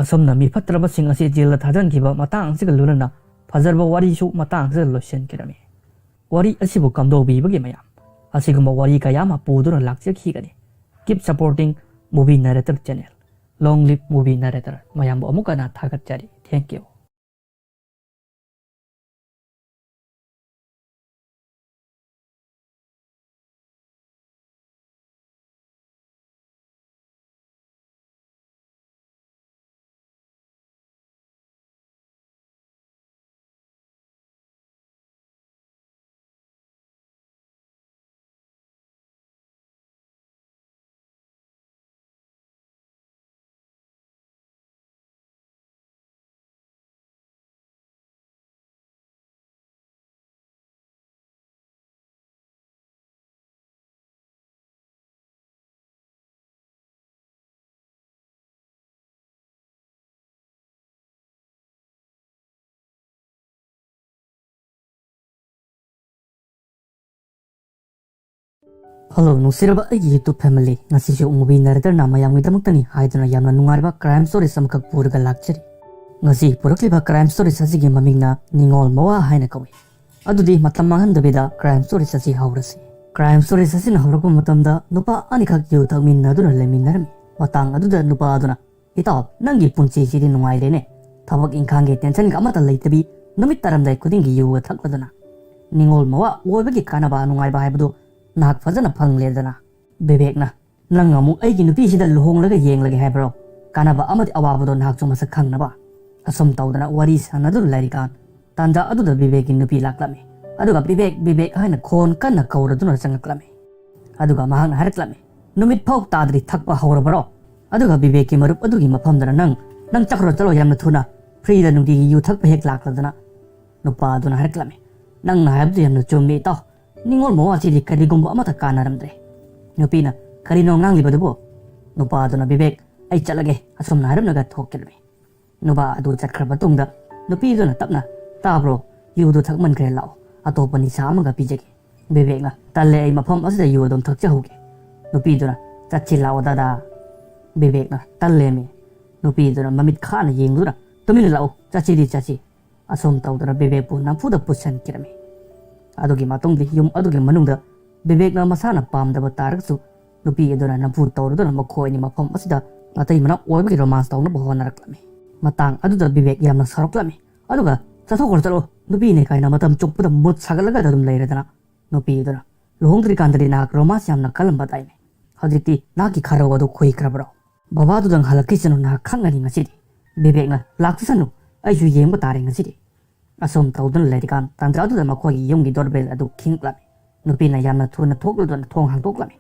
ꯑꯁꯨꯝꯅ ꯃꯤ ꯐꯠꯇ꯭ꯔꯕꯁꯤꯡ ꯑꯁꯤ ꯖꯦꯜꯗ ꯊꯥꯖꯤꯟꯈꯤꯕ ꯃꯇꯥꯡ ꯑꯁꯤꯒ ꯂꯣꯏꯅꯅ ꯐꯖꯔꯕ ꯋꯥꯔꯤꯁꯨ ꯃꯇꯥꯡ ꯑꯁꯤꯗ ꯂꯣꯏꯁꯤꯟꯈꯤꯔꯝꯃꯤ꯫ ꯋꯥꯔꯤ ꯑꯁꯤꯕꯨ ꯀꯝꯗꯧꯕꯤꯕꯒꯦ ꯃꯌꯥꯝ? ꯑꯁꯤꯒꯨꯝꯕ ꯋꯥꯔꯤ ꯀꯌꯥ ꯑꯃ ꯄꯨꯗꯨꯅ ꯂꯥꯛꯆꯈꯤꯒꯅꯤ꯫ Keep supporting Movie Narrator channel. Long live Movie Narrator. ꯃꯌꯥꯝꯕꯨ ꯑꯃꯨꯛ ꯍꯟꯅ ꯊꯥꯒꯠꯆꯔꯤ꯫ Thank you. ꯍꯜꯂꯣ ꯅꯨꯡꯁꯤꯔꯕ ꯑꯩꯒꯤ YouTube family, ꯉꯁꯤꯁꯨ movie narratorꯅ ꯃꯌꯥꯝꯒꯤꯗꯃꯛꯇꯅꯤ ꯍꯥꯏꯗꯨꯅ ꯌꯥꯝꯅ ꯅꯨꯡꯉꯥꯏꯔꯕ crime stories ꯑꯃꯈꯛ ꯄꯨꯔꯒ ꯂꯥꯛꯆꯔꯤ꯫ ꯉꯁꯤ ꯄꯨꯔꯛꯂꯤꯕ crime stories ꯑꯁꯤꯒꯤ ꯃꯃꯤꯡꯅ ꯅꯤꯡꯉꯣꯜ ꯃꯋꯥ ꯍꯥꯏꯅ ꯀꯧꯏ꯫ ꯑꯗꯨꯗꯤ ꯃꯇꯝ ꯃꯥꯡꯍꯟꯗꯕꯤꯗ crime stories ꯑꯁꯤ ꯍꯧꯔꯁꯤ꯫ Crime stories ꯑꯁꯤꯅ ꯍꯧꯔꯛꯄ ꯃꯇꯝꯗ ꯅꯨꯄꯥ ꯑꯅꯤꯈꯛ ꯌꯨ ꯊꯛꯃꯤꯟꯅꯗꯨꯅ ꯂꯩꯃꯤꯟꯅꯔꯝꯃꯤ꯫ ꯃꯇꯥꯡ ꯑꯗꯨꯗ ꯅꯨꯄꯥ ꯑꯗꯨꯅ, "ꯏꯇꯥꯎ, ꯅꯪꯒꯤ ꯄꯨꯟꯁꯤꯁꯤꯗꯤ ꯅꯨꯡꯉꯥꯏꯔꯦꯅꯦ, ꯊꯕꯛ ꯏꯪꯈꯥꯡꯒꯤ tensionꯒ ꯑꯃꯠꯇ ꯂꯩꯇꯕꯤ, ꯅꯨꯃꯤꯠ ꯇꯥꯔꯝꯗꯥꯏ ꯈꯨꯗꯤꯡꯒꯤ ꯌꯨꯒ ꯊꯛꯂꯗꯅ꯫ ꯅꯤꯡꯉꯣꯜ ꯃꯋꯥ ꯑꯣꯏꯕꯒꯤ ꯀꯥꯟꯅꯕ ꯅꯨꯡꯉꯥꯏꯕ ꯍꯥꯏꯕꯗꯨ ꯅꯍꯥꯛ ꯐꯖꯅ ꯐꯪꯂꯦꯗꯅ꯫" ꯕꯤꯕꯦꯛꯅ, "ꯅꯪ ꯑꯃꯨꯛ ꯑꯩꯒꯤ ꯅꯨꯄꯤꯁꯤꯗ ꯂꯨꯍꯣꯡꯂꯒ ꯌꯦꯡꯂꯒꯦ ꯍꯥꯏꯕ꯭ꯔꯣ? ꯀꯥꯟꯅꯕ ꯑꯃꯗꯤ ꯑꯋꯥꯕꯗꯣ ꯅꯍꯥꯛꯁꯨ ꯃꯁꯛ ꯈꯪꯅꯕ꯫" ꯑꯁꯨꯝ ꯇꯧꯗꯅ ꯋꯥꯔꯤ ꯁꯥꯟꯅꯗꯨꯅ ꯂꯩꯔꯤꯀꯥꯟ ꯇꯥꯟꯖꯥ ꯑꯗꯨꯗ ꯕꯤꯕꯦꯛꯀꯤ ꯅꯨꯄꯤ ꯂꯥꯛꯂꯝꯃꯤ꯫ ꯑꯗꯨꯒ "ꯕꯤꯕꯦꯛ, ꯕꯤꯕꯦꯛ" ꯍꯥꯏꯅ ꯈꯣꯟ ꯀꯟꯅ ꯀꯧꯔꯗꯨꯅ ꯆꯪꯂꯛꯂꯝꯃꯤ꯫ ꯑꯗꯨꯒ ꯃꯍꯥꯛꯅ ꯍꯥꯏꯔꯛꯂꯝꯃꯤ, "ꯅꯨꯃꯤꯠ ꯐꯥꯎ ꯇꯥꯗ꯭ꯔꯤ ꯊꯛꯄ ꯍꯧꯔꯕꯔꯣ?" ꯑꯗꯨꯒ ꯕꯤꯕꯦꯛꯀꯤ ꯃꯔꯨꯞ ꯑꯗꯨꯒꯤ ꯃꯐꯝꯗꯅ, "ꯅꯪ, ꯅꯪ ꯆꯠꯈ꯭ꯔꯣ, ꯆꯠꯂꯣ ꯌꯥꯝꯅ ꯊꯨꯅ, freeꯗ ꯅꯨꯡꯇꯤꯒꯤ ꯌꯨ ꯊꯛꯄ ꯍꯦꯛ ꯂꯥꯛꯂꯗꯅ꯫" ꯅꯨꯄꯥ ꯑꯗꯨꯅ ꯍꯥꯏꯔꯛꯂꯝꯃꯤ, "ꯅꯪꯅ ꯍꯥꯏꯕꯗꯨ ꯌꯥꯝꯅ ꯆꯨꯝꯃꯤ ꯏꯇꯥꯎ, ꯅꯤꯡꯉꯣꯜ ꯃꯋꯥꯁꯤꯗꯤ ꯀꯔꯤꯒꯨꯝꯕ ꯑꯃꯠꯇ ꯀꯥꯟꯅꯔꯝꯗ꯭ꯔꯦ꯫" ꯅꯨꯄꯤꯅ, "ꯀꯔꯤꯅꯣ ꯉꯥꯡꯂꯤꯕꯗꯨꯕꯣ?" ꯅꯨꯄꯥ ꯑꯗꯨꯅ, "ꯕꯤꯕꯦꯛ, ꯑꯩ ꯆꯠꯂꯒꯦ" ꯑꯁꯨꯝꯅ ꯍꯥꯏꯔꯝꯂꯒ ꯊꯣꯛꯈꯤꯔꯝꯃꯤ꯫ ꯅꯨꯄꯥ ꯑꯗꯨ ꯆꯠꯈ꯭ꯔ ꯃꯇꯨꯡꯗ ꯅꯨꯄꯤꯗꯨꯅ ꯇꯞꯅ, "ꯇꯥꯕ꯭ꯔꯣ, ꯌꯨꯗꯨ ꯊꯛꯃꯟꯈ꯭ꯔꯦ, ꯂꯥꯛꯑꯣ, ꯑꯇꯣꯞꯄ ꯅꯤꯁꯥ ꯑꯃꯒ ꯄꯤꯖꯒꯦ꯫" ꯕꯤꯕꯦꯛꯅ, "ꯇꯜꯂꯦ, ꯑꯩ ꯃꯐꯝ ꯑꯁꯤꯗ ꯌꯨ ꯑꯗꯨꯝ ꯊꯛꯆꯍꯧꯒꯦ꯫" ꯅꯨꯄꯤꯗꯨꯅ, "ꯆꯠꯁꯤ ꯂꯥꯛꯑꯣ ꯗꯥꯗꯥ꯫" ꯕꯤꯕꯦꯛꯅ, "ꯇꯜꯂꯦꯃꯤ꯫" ꯅꯨꯄꯤꯗꯨꯅ ꯃꯃꯤꯠ ꯈꯥꯅ ꯌꯦꯡꯗꯨꯅ, "ꯇꯨꯃꯤꯟꯅ ꯂꯥꯛꯑꯣ, ꯆꯠꯁꯤꯗꯤ ꯆꯠꯁꯤ꯫" ꯑꯁꯨꯝ ꯇꯧꯗꯨꯅ ꯕꯤꯕꯦꯛꯄꯨ ꯅꯝꯐꯨꯗ ꯄꯨꯁꯤꯟꯈꯤꯔꯝꯃꯤ꯫ ꯑꯗꯨꯒꯤ ꯃꯇꯨꯡꯗꯤ ꯌꯨꯝ ꯑꯗꯨꯒꯤ ꯃꯅꯨꯡꯗ ꯕꯤꯕꯦꯛꯅ ꯃꯁꯥꯅ ꯄꯥꯝꯗꯕ ꯇꯥꯔꯒꯁꯨ ꯅꯨꯄꯤ ꯑꯗꯨꯅ ꯅꯝꯐꯨ ꯇꯧꯔꯗꯨꯅ ꯃꯈꯣꯏ ꯑꯅꯤ ꯃꯐꯝ ꯑꯁꯤꯗ ꯃꯇꯩ ꯃꯅꯥꯎ ꯑꯣꯏꯕꯒꯤ romance ꯇꯧꯅꯕ ꯍꯣꯠꯅꯔꯛꯂꯝꯃꯤ꯫ ꯃꯇꯥꯡ ꯑꯗꯨꯗ ꯕꯤꯕꯦꯛ ꯌꯥꯝꯅ ꯁꯥꯎꯔꯛꯂꯝꯃꯤ꯫ ꯑꯗꯨꯒ, "ꯆꯠꯊꯣꯛꯈ꯭ꯔꯣ ꯆꯠꯂꯣ, ꯅꯨꯄꯤꯅꯦ ꯀꯥꯏꯅ ꯃꯇꯝ ꯆꯨꯞꯄꯗ ꯃꯨꯠ ꯁꯥꯒꯠꯂꯒ ꯑꯗꯨꯝ ꯂꯩꯔꯗꯅ꯫" ꯅꯨꯄꯤ ꯑꯗꯨꯅ, "ꯂꯨꯍꯣꯡꯗ꯭ꯔꯤꯀꯥꯟꯗꯗꯤ ꯅꯍꯥꯛ romance ꯌꯥꯝꯅ ꯀꯜꯂꯝꯕ ꯇꯥꯏꯅꯦ, ꯍꯧꯖꯤꯛꯇꯤ ꯅꯍꯥꯛꯀꯤ ꯈꯔꯧ ꯑꯗꯨ ꯈꯨꯏꯈ꯭ꯔꯕ꯭ꯔꯣ? ꯕꯕꯥꯗꯨꯗꯪ ꯍꯜꯂꯛꯈꯤꯁꯅꯨ, ꯅꯍꯥꯛ ꯈꯪꯒꯅꯤ ꯉꯁꯤꯗꯤ꯫" ꯕꯤꯕꯦꯛꯅ, "ꯂꯥꯛꯆꯁꯅꯨ, ꯑꯩꯁꯨ ꯌꯦꯡꯕ ꯇꯥꯔꯦ ꯉꯁꯤꯗꯤ꯫" ꯑꯁꯨꯝ ꯇꯧꯗꯨꯅ ꯂꯩꯔꯤꯀꯥꯟ ꯇꯥꯟꯖꯥ ꯑꯗꯨꯗ ꯃꯈꯣꯏꯒꯤ ꯌꯨꯝꯒꯤ doorbell ꯑꯗꯨ ꯈꯤꯡꯂꯛꯂꯝꯃꯤ꯫ ꯅꯨꯄꯤꯅ ꯌꯥꯝꯅ ꯊꯨꯅ ꯊꯣꯛꯂꯗꯨꯅ ꯊꯣꯡ ꯍꯥꯡꯗꯣꯛꯂꯝꯃꯤ꯫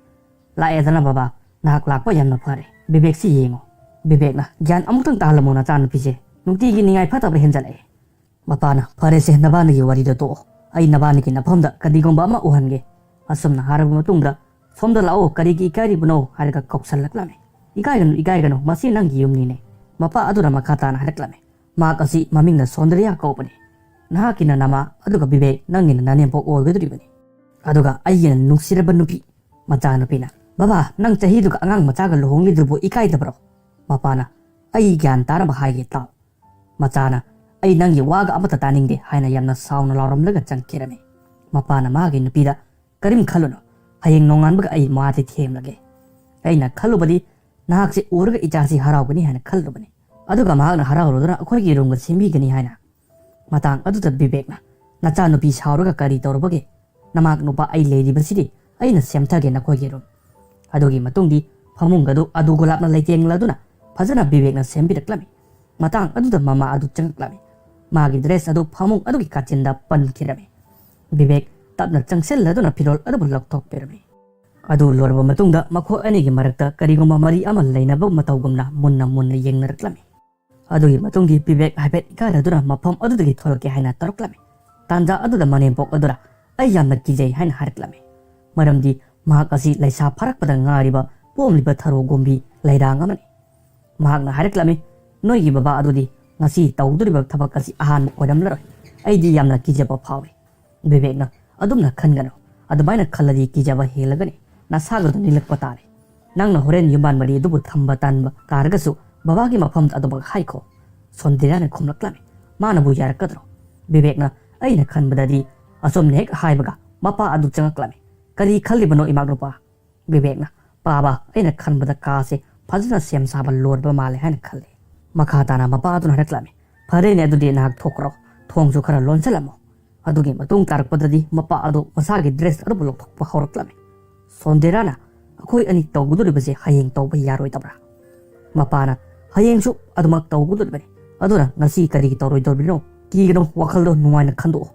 "ꯂꯥꯛꯑꯦꯗꯅ ꯕꯕꯥ, ꯅꯍꯥꯛ ꯂꯥꯛꯄ ꯌꯥꯝꯅ ꯐꯔꯦ꯫ ꯕꯤꯕꯦꯛꯁꯤ ꯌꯦꯡꯉꯣ꯫" ꯕꯤꯕꯦꯛꯅ, "ꯒ꯭ꯌꯥꯟ ꯑꯃꯨꯛꯇꯪ ꯇꯥꯍꯜꯂꯝꯃꯣ ꯅꯆꯥꯅꯨꯄꯤꯁꯦ, ꯅꯨꯡꯇꯤꯒꯤ ꯅꯤꯡꯉꯥꯏ ꯐꯠꯇꯕ ꯍꯦꯟꯖꯜꯂꯛꯑꯦ꯫" ꯃꯄꯥꯅ, "ꯐꯔꯦꯁꯦ, ꯅꯕꯥꯅꯤꯒꯤ ꯋꯥꯔꯤꯗꯣ ꯇꯣꯛꯑꯣ, ꯑꯩ ꯅꯕꯥꯅꯤꯒꯤ ꯅꯐꯝꯗ ꯀꯔꯤꯒꯨꯝꯕ ꯑꯃ ꯎꯍꯟꯒꯦ꯫" ꯑꯁꯨꯝꯅ ꯍꯥꯏꯔꯕ ꯃꯇꯨꯡꯗ, "ꯁꯣꯝꯗ ꯂꯥꯛꯑꯣ, ꯀꯔꯤꯒꯤ ꯏꯀꯥꯏꯔꯤꯕꯅꯣ?" ꯍꯥꯏꯔꯒ ꯀꯧꯁꯜꯂꯛꯂꯝꯃꯤ꯫ "ꯏꯀꯥꯏꯒꯅꯨ, ꯏꯀꯥꯏꯒꯅꯨ, ꯃꯁꯤ ꯅꯪꯒꯤ ꯌꯨꯝꯅꯤꯅꯦ꯫" ꯃꯄꯥ ꯑꯗꯨꯅ ꯃꯈꯥ ꯇꯥꯅ ꯍꯥꯏꯔꯛꯂꯝꯃꯤ, "ꯃꯍꯥꯛ ꯑꯁꯤ ꯃꯃꯤꯡꯅ ꯁꯣꯟꯗ꯭ꯔꯤꯌꯥ ꯀꯧꯕꯅꯤ꯫ ꯅꯍꯥꯛꯀꯤꯅ ꯅꯃꯥ, ꯑꯗꯨꯒ ꯕꯤꯕꯦꯛ, ꯅꯪꯒꯤꯅ ꯅꯅꯦꯝꯄꯣꯛ ꯑꯣꯏꯒꯗꯧꯔꯤꯕꯅꯤ꯫" ꯑꯗꯨꯒ ꯑꯩꯒꯤ ꯅꯨꯡꯁꯤꯔꯕ ꯅꯨꯄꯤ, ꯃꯆꯥꯅꯨꯄꯤꯅ, "ꯕꯕꯥ, ꯅꯪ ꯆꯍꯤꯗꯨꯒ ꯑꯉꯥꯡ ꯃꯆꯥꯒ ꯂꯨꯍꯣꯡꯂꯤꯗꯨꯕꯨ ꯏꯀꯥꯏꯗꯕ꯭ꯔꯣ?" ꯃꯄꯥꯅ, "ꯑꯩ ꯒ꯭ꯌꯥꯟ ꯇꯥꯅꯕ ꯍꯥꯏꯒꯦ ꯇꯥꯎ꯫" ꯃꯆꯥꯅ, "ꯑꯩ ꯅꯪꯒꯤ ꯋꯥꯒ ꯑꯃꯠꯇ ꯇꯥꯅꯤꯡꯗꯦ" ꯍꯥꯏꯅ ꯌꯥꯝꯅ ꯁꯥꯎꯅ ꯂꯥꯎꯔꯝꯂꯒ ꯆꯪꯈꯤꯔꯝꯃꯤ꯫ ꯃꯄꯥꯅ ꯃꯥꯒꯤ ꯅꯨꯄꯤꯗ, "ꯀꯔꯤꯝ ꯈꯜꯂꯨꯅꯨ, ꯍꯌꯦꯡ ꯅꯣꯡꯉꯥꯟꯕꯒ ꯑꯩ ꯃꯥꯗꯤ ꯊꯦꯝꯂꯒꯦ꯫ ꯑꯩꯅ ꯈꯜꯂꯨꯕꯗꯤ ꯅꯍꯥꯛꯁꯦ ꯎꯔꯒ ꯏꯆꯥꯁꯤ ꯍꯔꯥꯎꯒꯅꯤ ꯍꯥꯏꯅ ꯈꯜꯂꯨꯕꯅꯤ, ꯑꯗꯨꯒ ꯃꯍꯥꯛꯅ ꯍꯔꯥꯎꯔꯗꯨꯅ ꯑꯩꯈꯣꯏꯒꯤ ꯔꯨꯝꯒ ꯁꯦꯝꯕꯤꯒꯅꯤ ꯍꯥꯏꯅ꯫" ꯃꯇꯥꯡ ꯑꯗꯨꯗ ꯕꯤꯕꯦꯛꯅ, "ꯅꯆꯥꯅꯨꯄꯤ ꯁꯥꯎꯔꯒ ꯀꯔꯤ ꯇꯧꯔꯕꯒꯦ? ꯅꯃꯥꯛ ꯅꯨꯄꯥ ꯑꯩ ꯂꯩꯔꯤꯕꯁꯤꯗꯤ, ꯑꯩꯅ ꯁꯦꯝꯊꯒꯦ ꯅꯈꯣꯏꯒꯤ ꯔꯨꯝ꯫" ꯑꯗꯨꯒꯤ ꯃꯇꯨꯡꯗꯤ ꯐꯃꯨꯡ ꯑꯗꯨ ꯑꯗꯨ ꯒꯨꯂꯥꯞꯅ ꯂꯩꯇꯦꯡꯂꯗꯨꯅ ꯐꯖꯅ ꯕꯤꯕꯦꯛꯅ ꯁꯦꯝꯕꯤꯔꯛꯂꯝꯃꯤ꯫ ꯃꯇꯥꯡ ꯑꯗꯨꯗ ꯃꯃꯥ ꯑꯗꯨ ꯆꯪꯂꯛꯂꯝꯃꯤ꯫ ꯃꯥꯒꯤ ꯗ꯭ꯔꯦꯁ ꯑꯗꯨ ꯐꯃꯨꯡ ꯑꯗꯨꯒꯤ ꯀꯥꯆꯤꯟꯗ ꯄꯟꯈꯤꯔꯝꯃꯤ꯫ ꯕꯤꯕꯦꯛ ꯇꯞꯅ ꯆꯪꯁꯤꯜꯂꯗꯨꯅ ꯐꯤꯔꯣꯜ ꯑꯗꯨꯕꯨ ꯂꯧꯊꯣꯛꯄꯤꯔꯝꯃꯤ꯫ ꯑꯗꯨ ꯂꯣꯏꯔꯕ ꯃꯇꯨꯡꯗ ꯃꯈꯣꯏ ꯑꯅꯤꯒꯤ ꯃꯔꯛꯇ ꯀꯔꯤꯒꯨꯝꯕ ꯃꯔꯤ ꯑꯃ ꯂꯩꯅꯕ ꯃꯇꯧꯒꯨꯝꯅ ꯃꯨꯟꯅ ꯃꯨꯟꯅ ꯌꯦꯡꯅꯔꯛꯂꯝꯃꯤ꯫ ꯑꯗꯨꯒꯤ ꯃꯇꯨꯡꯗꯤ ꯕꯤꯕꯦꯛ ꯍꯥꯏꯐꯦꯠ ꯏꯀꯥꯏꯔꯗꯨꯅ ꯃꯐꯝ ꯑꯗꯨꯗꯒꯤ ꯊꯣꯛꯂꯛꯀꯦ ꯍꯥꯏꯅ ꯇꯧꯔꯛꯂꯝꯃꯤ꯫ ꯇꯥꯟꯖꯥ ꯑꯗꯨꯗ ꯃꯅꯦꯝꯄꯣꯛ ꯑꯗꯨꯅ, "ꯑꯩ ꯌꯥꯝꯅ ꯀꯤꯖꯩ" ꯍꯥꯏꯅ ꯍꯥꯏꯔꯛꯂꯝꯃꯤ꯫ ꯃꯔꯝꯗꯤ ꯃꯍꯥꯛ ꯑꯁꯤ ꯂꯩꯁꯥ ꯐꯥꯔꯛꯄꯗ ꯉꯥꯏꯔꯤꯕ ꯄꯣꯝꯂꯤꯕ ꯊꯔꯣꯒꯣꯝꯕꯤ ꯂꯩꯔꯥꯡ ꯑꯃꯅꯤ꯫ ꯃꯍꯥꯛꯅ ꯍꯥꯏꯔꯛꯂꯝꯃꯤ, "ꯅꯣꯏꯒꯤ ꯕꯕꯥ ꯑꯗꯨꯗꯤ ꯉꯁꯤ ꯇꯧꯗꯣꯔꯤꯕ ꯊꯕꯛ ꯑꯁꯤ ꯑꯍꯥꯟꯕ ꯑꯣꯏꯔꯝꯂꯔꯣꯏ꯫ ꯑꯩꯗꯤ ꯌꯥꯝꯅ ꯀꯤꯖꯕ ꯐꯥꯎꯏ꯫" ꯕꯤꯕꯦꯛꯅ, "ꯑꯗꯨꯝꯅ ꯈꯟꯒꯅꯨ, ꯑꯗꯨꯃꯥꯏꯅ ꯈꯜꯂꯗꯤ ꯀꯤꯖꯕ ꯍꯦꯜꯂꯒꯅꯤ, ꯅꯁꯥꯒꯗꯨ ꯅꯤꯜꯂꯛꯄ ꯇꯥꯔꯦ꯫ ꯅꯪꯅ ꯍꯣꯔꯦꯟ ꯌꯨꯝꯕꯥꯟ ꯃꯔꯤ ꯑꯗꯨꯕꯨ ꯊꯝꯕ ꯇꯟꯕ ꯇꯥꯔꯒꯁꯨ ꯕꯕꯥꯒꯤ ꯃꯐꯝꯗ ꯑꯗꯨꯃꯛ ꯍꯥꯏꯈꯣ꯫" ꯁꯣꯟꯗꯤꯔꯥꯅ ꯈꯨꯝꯂꯛꯂꯝꯃꯤ꯫ ꯃꯥꯅꯕꯨ ꯌꯥꯔꯛꯀꯗ꯭ꯔꯣ? ꯕꯤꯕꯦꯛꯅ, "ꯑꯩꯅ ꯈꯟꯕꯗꯗꯤ ꯑꯁꯨꯝꯅ ꯍꯦꯛ ꯍꯥꯏꯕꯒ ꯃꯄꯥ ꯑꯗꯨ ꯆꯪꯉꯛꯂꯝꯃꯤ꯫ ꯀꯔꯤ ꯈꯜꯂꯤꯕꯅꯣ ꯏꯃꯥ ꯅꯨꯄꯥ?" ꯕꯤꯕꯦꯛꯅ, "ꯄꯥꯕ, ꯑꯩꯅ ꯈꯟꯕꯗ ꯀꯥꯁꯦ ꯐꯖꯅ ꯁꯦꯝ ꯁꯥꯕ ꯂꯣꯏꯔꯕ ꯃꯥꯜꯂꯦ ꯍꯥꯏꯅ ꯈꯜꯂꯦ꯫" ꯃꯈꯥ ꯇꯥꯅ ꯃꯄꯥ ꯑꯗꯨꯅ ꯍꯥꯏꯔꯛꯂꯝꯃꯤ, "ꯐꯔꯦꯅꯦ, ꯑꯗꯨꯗꯤ ꯅꯍꯥꯛ ꯊꯣꯛꯈ꯭ꯔꯣ, ꯊꯣꯡꯁꯨ ꯈꯔ ꯂꯣꯟꯁꯤꯜꯂꯝꯃꯣ꯫" ꯑꯗꯨꯒꯤ ꯃꯇꯨꯡ ꯇꯥꯔꯛꯄꯗꯗꯤ ꯃꯄꯥ ꯑꯗꯨ ꯃꯁꯥꯒꯤ ꯗ꯭ꯔꯦꯁ ꯑꯗꯨꯕꯨ ꯂꯧꯊꯣꯛꯄ ꯍꯧꯔꯛꯂꯝꯃꯤ꯫ "ꯁꯣꯟꯗꯦꯔꯥꯅ, ꯑꯩꯈꯣꯏ ꯑꯅꯤ ꯇꯧꯒꯗꯧꯔꯤꯕꯁꯦ ꯍꯌꯦꯡ ꯇꯧꯕ ꯌꯥꯔꯣꯏꯗꯕ꯭ꯔꯥ?" ꯃꯄꯥꯅ, "ꯍꯌꯦꯡꯁꯨ ꯑꯗꯨꯃꯛ ꯇꯧꯒꯗꯧꯔꯤꯕꯅꯤ, ꯑꯗꯨꯅ ꯉꯁꯤ ꯀꯔꯤꯒꯤ ꯇꯧꯔꯣꯏꯗꯧꯔꯤꯕꯅꯣ? ꯀꯤꯒꯅꯨ, ꯋꯥꯈꯜꯗꯣ ꯅꯨꯡꯉꯥꯏꯅ ꯈꯟꯗꯣꯛꯑꯣ꯫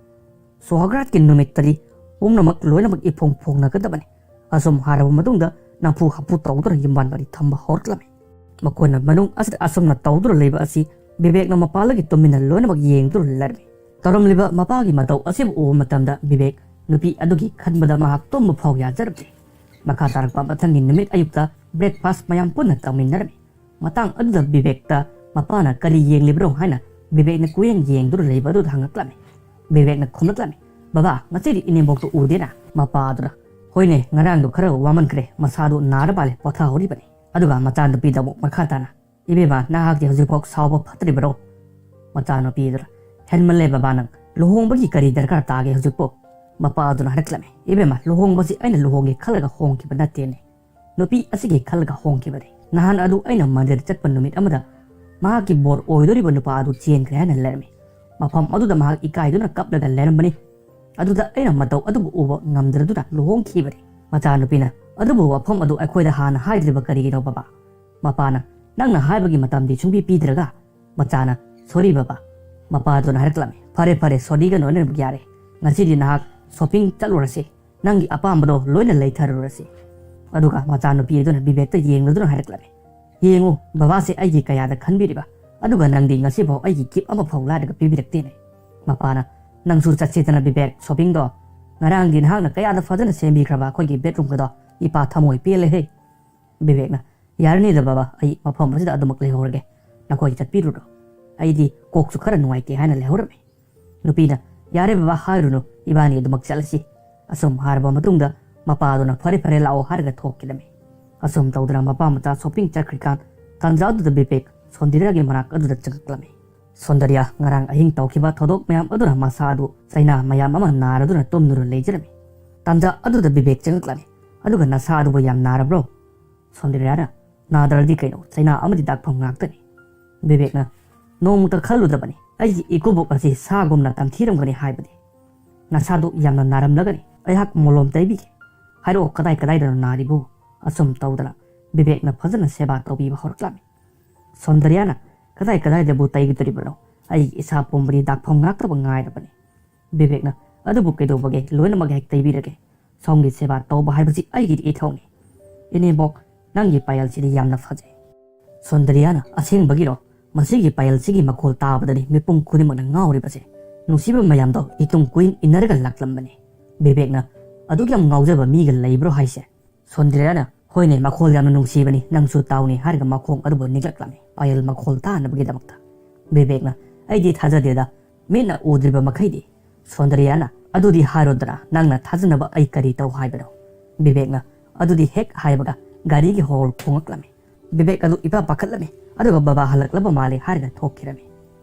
ꯁꯣꯍꯥꯒ꯭ꯔꯥꯠꯀꯤ ꯅꯨꯃꯤꯠꯇꯗꯤ ꯄꯨꯝꯅꯃꯛ ꯂꯣꯏꯅꯃꯛ ꯏꯐꯣꯡ ꯐꯣꯡꯅꯒꯗꯕꯅꯤ꯫" ꯑꯁꯨꯝ ꯍꯥꯏꯔꯕ ꯃꯇꯨꯡꯗ ꯅꯝꯐꯨ ꯍꯥꯐꯨ ꯇꯧꯗꯨꯅ ꯌꯨꯝꯕꯥꯟ ꯃꯔꯤ ꯊꯝꯕ ꯍꯧꯔꯛꯂꯝꯃꯤ꯫ ꯃꯈꯣꯏꯅ ꯃꯅꯨꯡ ꯑꯁꯤꯗ ꯑꯁꯨꯝꯅ ꯇꯧꯗꯨꯅ ꯂꯩꯕ ꯑꯁꯤ ꯕꯤꯕꯦꯛꯅ ꯃꯄꯥꯟꯗꯒꯤ ꯇꯨꯃꯤꯟꯅ ꯂꯣꯏꯅꯃꯛ ꯌꯦꯡꯗꯨꯅ ꯂꯩꯔꯝꯃꯤ꯫ ꯇꯧꯔꯝꯂꯤꯕ ꯃꯄꯥꯒꯤ ꯃꯇꯧ ꯑꯁꯤꯕꯨ ꯎꯕ ꯃꯇꯝꯗ ꯕꯤꯕꯦꯛ ꯅꯨꯄꯤ ꯑꯗꯨꯒꯤ ꯈꯟꯕꯗ ꯃꯍꯥꯛ ꯇꯨꯝꯕ ꯐꯥꯎ ꯌꯥꯖꯔꯝꯗꯦ꯫ ꯃꯈꯥ ꯇꯥꯔꯛꯄ ꯃꯊꯪꯒꯤ ꯅꯨꯃꯤꯠ ꯑꯌꯨꯛꯇ breakfast ꯃꯌꯥꯝ ꯄꯨꯟꯅ ꯇꯧꯃꯤꯟꯅꯔꯝꯃꯤ꯫ ꯃꯇꯥꯡ ꯑꯗꯨꯗ ꯕꯤꯕꯦꯛꯇ ꯃꯄꯥꯅ ꯀꯔꯤ ꯌꯦꯡꯂꯤꯕꯅꯣ ꯍꯥꯏꯅ ꯕꯤꯕꯦꯛꯅ ꯀꯨꯌꯦꯡ ꯌꯦꯡꯗꯨꯅ ꯂꯩꯕ ꯑꯗꯨꯗ ꯍꯪꯂꯛꯂꯝꯃꯤ꯫ ꯕꯤꯕꯦꯛꯅ ꯈꯨꯝꯂꯛꯂꯝꯃꯤ, "ꯕꯕꯥ, ꯉꯁꯤꯗꯤ ꯏꯅꯦꯝꯕꯣꯛꯇꯣ ꯎꯗꯦꯅ?" ꯃꯄꯥꯗꯨꯅ, "ꯍꯣꯏꯅꯦ, ꯉꯔꯥꯡꯗꯣ ꯈꯔ ꯋꯥꯃꯟꯈ꯭ꯔꯦ, ꯃꯁꯥꯗꯣ ꯅꯥꯔ ꯃꯥꯜꯂꯦ, ꯄꯣꯊꯥꯍꯧꯔꯤꯕꯅꯤ꯫" ꯑꯗꯨꯒ ꯃꯆꯥꯅꯨꯄꯤꯗ ꯑꯃꯨꯛ ꯃꯈꯥ ꯇꯥꯅ, "ꯏꯕꯦꯝꯃ, ꯅꯍꯥꯛꯇꯤ ꯍꯧꯖꯤꯛꯐꯥꯎ ꯁꯥꯎꯕ ꯐꯠꯇ꯭ꯔꯤꯕꯔꯣ?" ꯃꯆꯥꯅꯨꯄꯤꯗꯨꯅ, "ꯍꯦꯟꯃꯜꯂꯦ ꯕꯕꯥ, ꯅꯪ ꯂꯨꯍꯣꯡꯕꯒꯤ ꯀꯔꯤ ꯗꯔꯀꯥꯔ ꯇꯥꯒꯦ ꯍꯧꯖꯤꯛꯄꯨ?" ꯃꯄꯥꯗꯨꯅ ꯍꯥꯏꯔꯛꯂꯝꯃꯤ, "ꯏꯕꯦꯝꯃ, ꯂꯨꯍꯣꯡꯕꯁꯤ ꯑꯩꯅ ꯂꯨꯍꯣꯡꯒꯦ ꯈꯜꯂꯒ ꯍꯣꯡꯈꯤꯕ ꯅꯠꯇꯦꯅꯦ꯫ ꯅꯨꯄꯤ ꯑꯁꯤꯒꯤ ꯈꯜꯂꯒ ꯍꯣꯡꯈꯤꯕꯅꯤ꯫ ꯅꯍꯥꯟ ꯑꯗꯨ ꯑꯩꯅ ꯃꯟꯗꯤꯔ ꯆꯠꯄ ꯅꯨꯃꯤꯠ ꯑꯃꯗ ꯃꯍꯥꯛꯀꯤ ꯕꯣꯔ ꯑꯣꯏꯗꯣꯔꯤꯕ ꯅꯨꯄꯥ ꯑꯗꯨ ꯆꯦꯟꯈ꯭ꯔꯦ ꯍꯥꯏꯅ ꯂꯩꯔꯝꯃꯤ꯫ ꯃꯐꯝ ꯑꯗꯨꯗ ꯃꯍꯥꯛ ꯏꯀꯥꯏꯗꯨꯅ ꯀꯞꯂꯒ ꯂꯩꯔꯝꯕꯅꯤ꯫ ꯑꯗꯨꯗ ꯑꯩꯅ ꯃꯇꯧ ꯑꯗꯨꯕꯨ ꯎꯕ ꯉꯝꯗ꯭ꯔꯗꯨꯅ ꯂꯨꯍꯣꯡꯈꯤꯕꯅꯤ꯫" ꯃꯆꯥꯅꯨꯄꯤꯅ, "ꯑꯗꯨꯕꯨ ꯋꯥꯐꯝ ꯑꯗꯨ ꯑꯩꯈꯣꯏꯗ ꯍꯥꯟꯅ ꯍꯥꯏꯗ꯭ꯔꯤꯕ ꯀꯔꯤꯒꯤꯅꯣ ꯕꯕꯥ?" ꯃꯄꯥꯅ, "ꯅꯪꯅ ꯍꯥꯏꯕꯒꯤ ꯃꯇꯝꯗꯤ ꯁꯨꯡꯄꯤ ꯄꯤꯗ꯭ꯔꯒ?" ꯃꯆꯥꯅ, "ꯁꯣꯔꯤ ꯕꯕꯥ꯫" ꯃꯄꯥꯗꯨꯅ ꯍꯥꯏꯔꯛꯂꯝꯃꯤ, "ꯐꯔꯦ ꯐꯔꯦ, ꯁꯣꯔꯤꯒ ꯂꯣꯏꯅꯅ ꯌꯥꯔꯦ꯫ ꯉꯁꯤꯗꯤ ꯅꯍꯥꯛ ꯁꯣꯄꯤꯡ ꯆꯠꯂꯨꯔꯁꯤ꯫ ꯅꯪꯒꯤ ꯑꯄꯥꯝꯕꯗꯣ ꯂꯣꯏꯅ ꯂꯩꯊꯔꯨꯔꯁꯤ꯫" ꯑꯗꯨꯒ ꯃꯆꯥꯅꯨꯄꯤ ꯑꯗꯨꯅ ꯕꯤꯕꯦꯛꯇ ꯌꯦꯡꯂꯗꯨꯅ ꯍꯥꯏꯔꯛꯂꯝꯃꯤ, "ꯌꯦꯡꯉꯨ, ꯕꯕꯥꯁꯦ ꯑꯩꯒꯤ ꯀꯌꯥꯗ ꯈꯟꯕꯤꯔꯤꯕ, ꯑꯗꯨꯒ ꯅꯪꯗꯤ ꯉꯁꯤꯐꯥꯎ ꯑꯩꯒꯤ ꯒꯤꯐ ꯑꯃꯐꯥꯎ ꯂꯥꯏꯔꯒ ꯄꯤꯕꯤꯔꯛꯇꯦꯅꯦ꯫" ꯃꯄꯥꯅ, "ꯅꯪꯁꯨ ꯆꯠꯁꯤꯗꯅ ꯕꯤꯕꯦꯛ, ꯁꯣꯄꯤꯡꯗꯣ꯫ ꯉꯔꯥꯡꯗꯤ ꯅꯍꯥꯛꯅ ꯀꯌꯥꯗ ꯐꯖꯅ ꯁꯦꯝꯕꯤꯈ꯭ꯔꯕ ꯑꯩꯈꯣꯏꯒꯤ ꯕꯦꯗꯔꯨꯝꯒꯗꯣ, ꯏꯄꯥ ꯊꯃꯣꯏ ꯄꯦꯜꯂꯦꯍꯦ꯫" ꯕꯤꯕꯦꯛꯅ, "ꯌꯥꯔꯅꯤꯗ ꯕꯕꯥ, ꯑꯩ ꯃꯐꯝ ꯑꯁꯤꯗ ꯑꯗꯨꯃꯛ ꯂꯩꯍꯧꯔꯒꯦ, ꯅꯈꯣꯏ ꯆꯠꯄꯤꯔꯨꯔꯣ꯫ ꯑꯩꯗꯤ ꯀꯣꯛꯁꯨ ꯈꯔ ꯅꯨꯡꯉꯥꯏꯇꯦ ꯍꯥꯏꯅ ꯂꯩꯍꯧꯔꯝꯃꯤ꯫" ꯅꯨꯄꯤꯅ, "ꯌꯥꯔꯦ ꯕꯕꯥ, ꯍꯥꯏꯔꯨꯅꯨ, ꯏꯕꯥꯅꯤ ꯑꯗꯨꯃꯛ ꯆꯠꯂꯁꯤ꯫" ꯑꯁꯨꯝ ꯍꯥꯏꯔꯕ ꯃꯇꯨꯡꯗ ꯃꯄꯥꯗꯨꯅ ꯐꯔꯦ ꯐꯔꯦ ꯂꯥꯛꯑꯣ ꯍꯥꯏꯔꯒ ꯊꯣꯛꯈꯤꯔꯝꯃꯤ꯫ ꯑꯁꯨꯝ ꯇꯧꯗꯅ ꯃꯄꯥ ꯃꯆꯥ ꯁꯣꯄꯤꯡ ꯆꯠꯈ꯭ꯔꯤꯀꯥꯟ, ꯇꯥꯟꯖꯥ ꯑꯗꯨꯗ ꯕꯤꯕꯦꯛ ꯁꯣꯟꯗꯤꯔꯤꯌꯥꯒꯤ ꯃꯅꯥꯛ ꯑꯗꯨꯗ ꯆꯪꯉꯛꯂꯝꯃꯤ꯫ ꯁꯣꯟꯗꯔꯤꯌꯥ ꯉꯔꯥꯡ ꯑꯍꯤꯡ ꯇꯧꯈꯤꯕ ꯊꯧꯗꯣꯛ ꯃꯌꯥꯝ ꯑꯗꯨꯅ ꯃꯁꯥ ꯑꯗꯨ ꯆꯩꯅꯥ ꯃꯌꯥꯝ ꯑꯃ ꯅꯥꯔꯗꯨꯅ ꯇꯨꯝꯗꯨꯅ ꯂꯩꯖꯔꯝꯃꯤ꯫ ꯇꯥꯟꯖꯥ ꯑꯗꯨꯗ ꯕꯤꯕꯦꯛ ꯆꯪꯉꯛꯂꯝꯃꯤ꯫ ꯑꯗꯨꯒ, "ꯅꯁꯥ ꯑꯗꯨꯕꯨ ꯌꯥꯝ ꯅꯥꯔꯕ꯭ꯔꯣ?" ꯁꯣꯟꯗꯔꯤꯌꯥꯅ, "ꯅꯥꯗ꯭ꯔꯗꯤ ꯀꯩꯅꯣ, ꯆꯩꯅꯥ ꯑꯃꯗꯤ ꯗꯥꯛꯐꯝ ꯉꯥꯛꯇꯅꯤ꯫" ꯕꯤꯕꯦꯛꯅ, "ꯅꯣꯡꯃꯇ ꯈꯜꯂꯨꯗꯕꯅꯤ ꯑꯩꯒꯤ ꯏꯀꯨꯕꯣꯛ ꯑꯁꯤ ꯁꯥꯒꯨꯝꯅ ꯇꯝꯊꯤꯔꯝꯒꯅꯤ ꯍꯥꯏꯕꯗꯤ꯫ ꯅꯁꯥꯗꯨ ꯌꯥꯝꯅ ꯅꯥꯔꯝꯂꯒꯅꯤ, ꯑꯩꯍꯥꯛ ꯃꯣꯂꯣꯝ ꯇꯩꯕꯤꯒꯦ꯫ ꯍꯥꯏꯔꯛꯑꯣ, ꯀꯗꯥꯏ ꯀꯗꯥꯏꯗꯅꯣ ꯅꯥꯔꯤꯕꯨ?" ꯑꯁꯨꯝ ꯇꯧꯗꯅ ꯕꯤꯕꯦꯛꯅ ꯐꯖꯅ ꯁꯦꯕꯥ ꯇꯧꯕꯤꯕ ꯍꯧꯔꯛꯂꯝꯃꯤ꯫ ꯁꯣꯟꯗꯔꯤꯌꯥꯅ, "ꯀꯗꯥꯏ ꯀꯗꯥꯏꯗꯕꯨ ꯇꯩꯒꯗꯧꯔꯤꯕꯅꯣ? ꯑꯩꯒꯤ ꯏꯁꯥ ꯄꯨꯝꯕꯗꯤ ꯗꯥꯛꯐꯝ ꯉꯥꯛꯇꯕꯨ ꯉꯥꯏꯔꯕꯅꯤ꯫" ꯕꯤꯕꯦꯛꯅ, "ꯑꯗꯨꯕꯨ ꯀꯩꯗꯧꯕꯒꯦ, ꯂꯣꯏꯅꯃꯛ ꯍꯦꯛ ꯇꯩꯕꯤꯔꯒꯦ꯫ ꯁꯣꯝꯒꯤ ꯁꯦꯕꯥ ꯇꯧꯕ ꯍꯥꯏꯕꯁꯤ ꯑꯩꯒꯤꯗꯤ ꯏꯊꯧꯅꯤ꯫ ꯏꯅꯦꯕꯣꯛ, ꯅꯪꯒꯤ ꯄꯥꯌꯦꯜꯁꯤꯗꯤ ꯌꯥꯝꯅ ꯐꯖꯩ꯫" ꯁꯣꯟꯗꯔꯤꯌꯥꯅ, "ꯑꯁꯦꯡꯕꯒꯤꯔꯣ? ꯃꯁꯤꯒꯤ ꯄꯥꯌꯦꯜꯁꯤꯒꯤ ꯃꯈꯣꯜ ꯇꯥꯕꯗꯅꯤ ꯃꯤꯄꯨꯝ ꯈꯨꯗꯤꯡꯃꯛꯅ ꯉꯥꯎꯔꯤꯕꯁꯦ꯫" ꯅꯨꯡꯁꯤꯕ ꯃꯌꯥꯝꯗꯣ ꯏꯇꯨꯡ ꯀꯨꯏꯟ ꯏꯟꯅꯔꯒ ꯂꯥꯛꯂꯝꯕꯅꯤ꯫ ꯕꯤꯕꯦꯛꯅ, "ꯑꯗꯨꯛ ꯌꯥꯝ ꯉꯥꯎꯖꯕ ꯃꯤꯒ ꯂꯩꯕ꯭ꯔꯣ ꯍꯥꯏꯁꯦ?" ꯁꯣꯟꯗꯔꯤꯌꯥꯅ, "ꯍꯣꯏꯅꯦ, ꯃꯈꯣꯜ ꯌꯥꯝꯅ ꯅꯨꯡꯁꯤꯕꯅꯤ, ꯅꯪꯁꯨ ꯇꯥꯎꯅꯦ" ꯍꯥꯏꯔꯒ ꯃꯈꯣꯡ ꯑꯗꯨꯕꯨ ꯅꯤꯛꯂꯛꯂꯝꯃꯤ, ꯄꯥꯌꯦꯜ ꯃꯈꯣꯜ ꯇꯥꯅꯕꯒꯤꯗꯃꯛꯇ꯫ ꯕꯤꯕꯦꯛꯅ, "ꯑꯩꯗꯤ ꯊꯥꯖꯗꯦꯗ, ꯃꯤꯠꯅ ꯎꯗ꯭ꯔꯤꯕ ꯃꯈꯩꯗꯤ꯫" ꯁꯣꯟꯗꯔꯤꯌꯥꯅ, "ꯑꯗꯨꯗꯤ ꯍꯥꯏꯔꯣꯗꯅ, ꯅꯪꯅ ꯊꯥꯖꯅꯕ ꯑꯩ ꯀꯔꯤ ꯇꯧ ꯍꯥꯏꯕꯅꯣ?" ꯕꯤꯕꯦꯛꯅ ꯑꯗꯨꯗꯤ ꯍꯦꯛ ꯍꯥꯏꯕꯒ ꯒꯥꯔꯤꯒꯤ ꯍꯣꯔꯣꯟ ꯈꯣꯡꯂꯛꯂꯝꯃꯤ꯫ ꯕꯤꯕꯦꯛ ꯑꯗꯨ ꯏꯄꯥ ꯄꯥꯈꯠꯂꯝꯃꯤ, ꯑꯗꯨꯒ "ꯕꯕꯥ ꯍꯜꯂꯛꯂꯕ ꯃꯥꯜꯂꯦ" ꯍꯥꯏꯔꯒ ꯊꯣꯛꯈꯤꯔꯝꯃꯤ꯫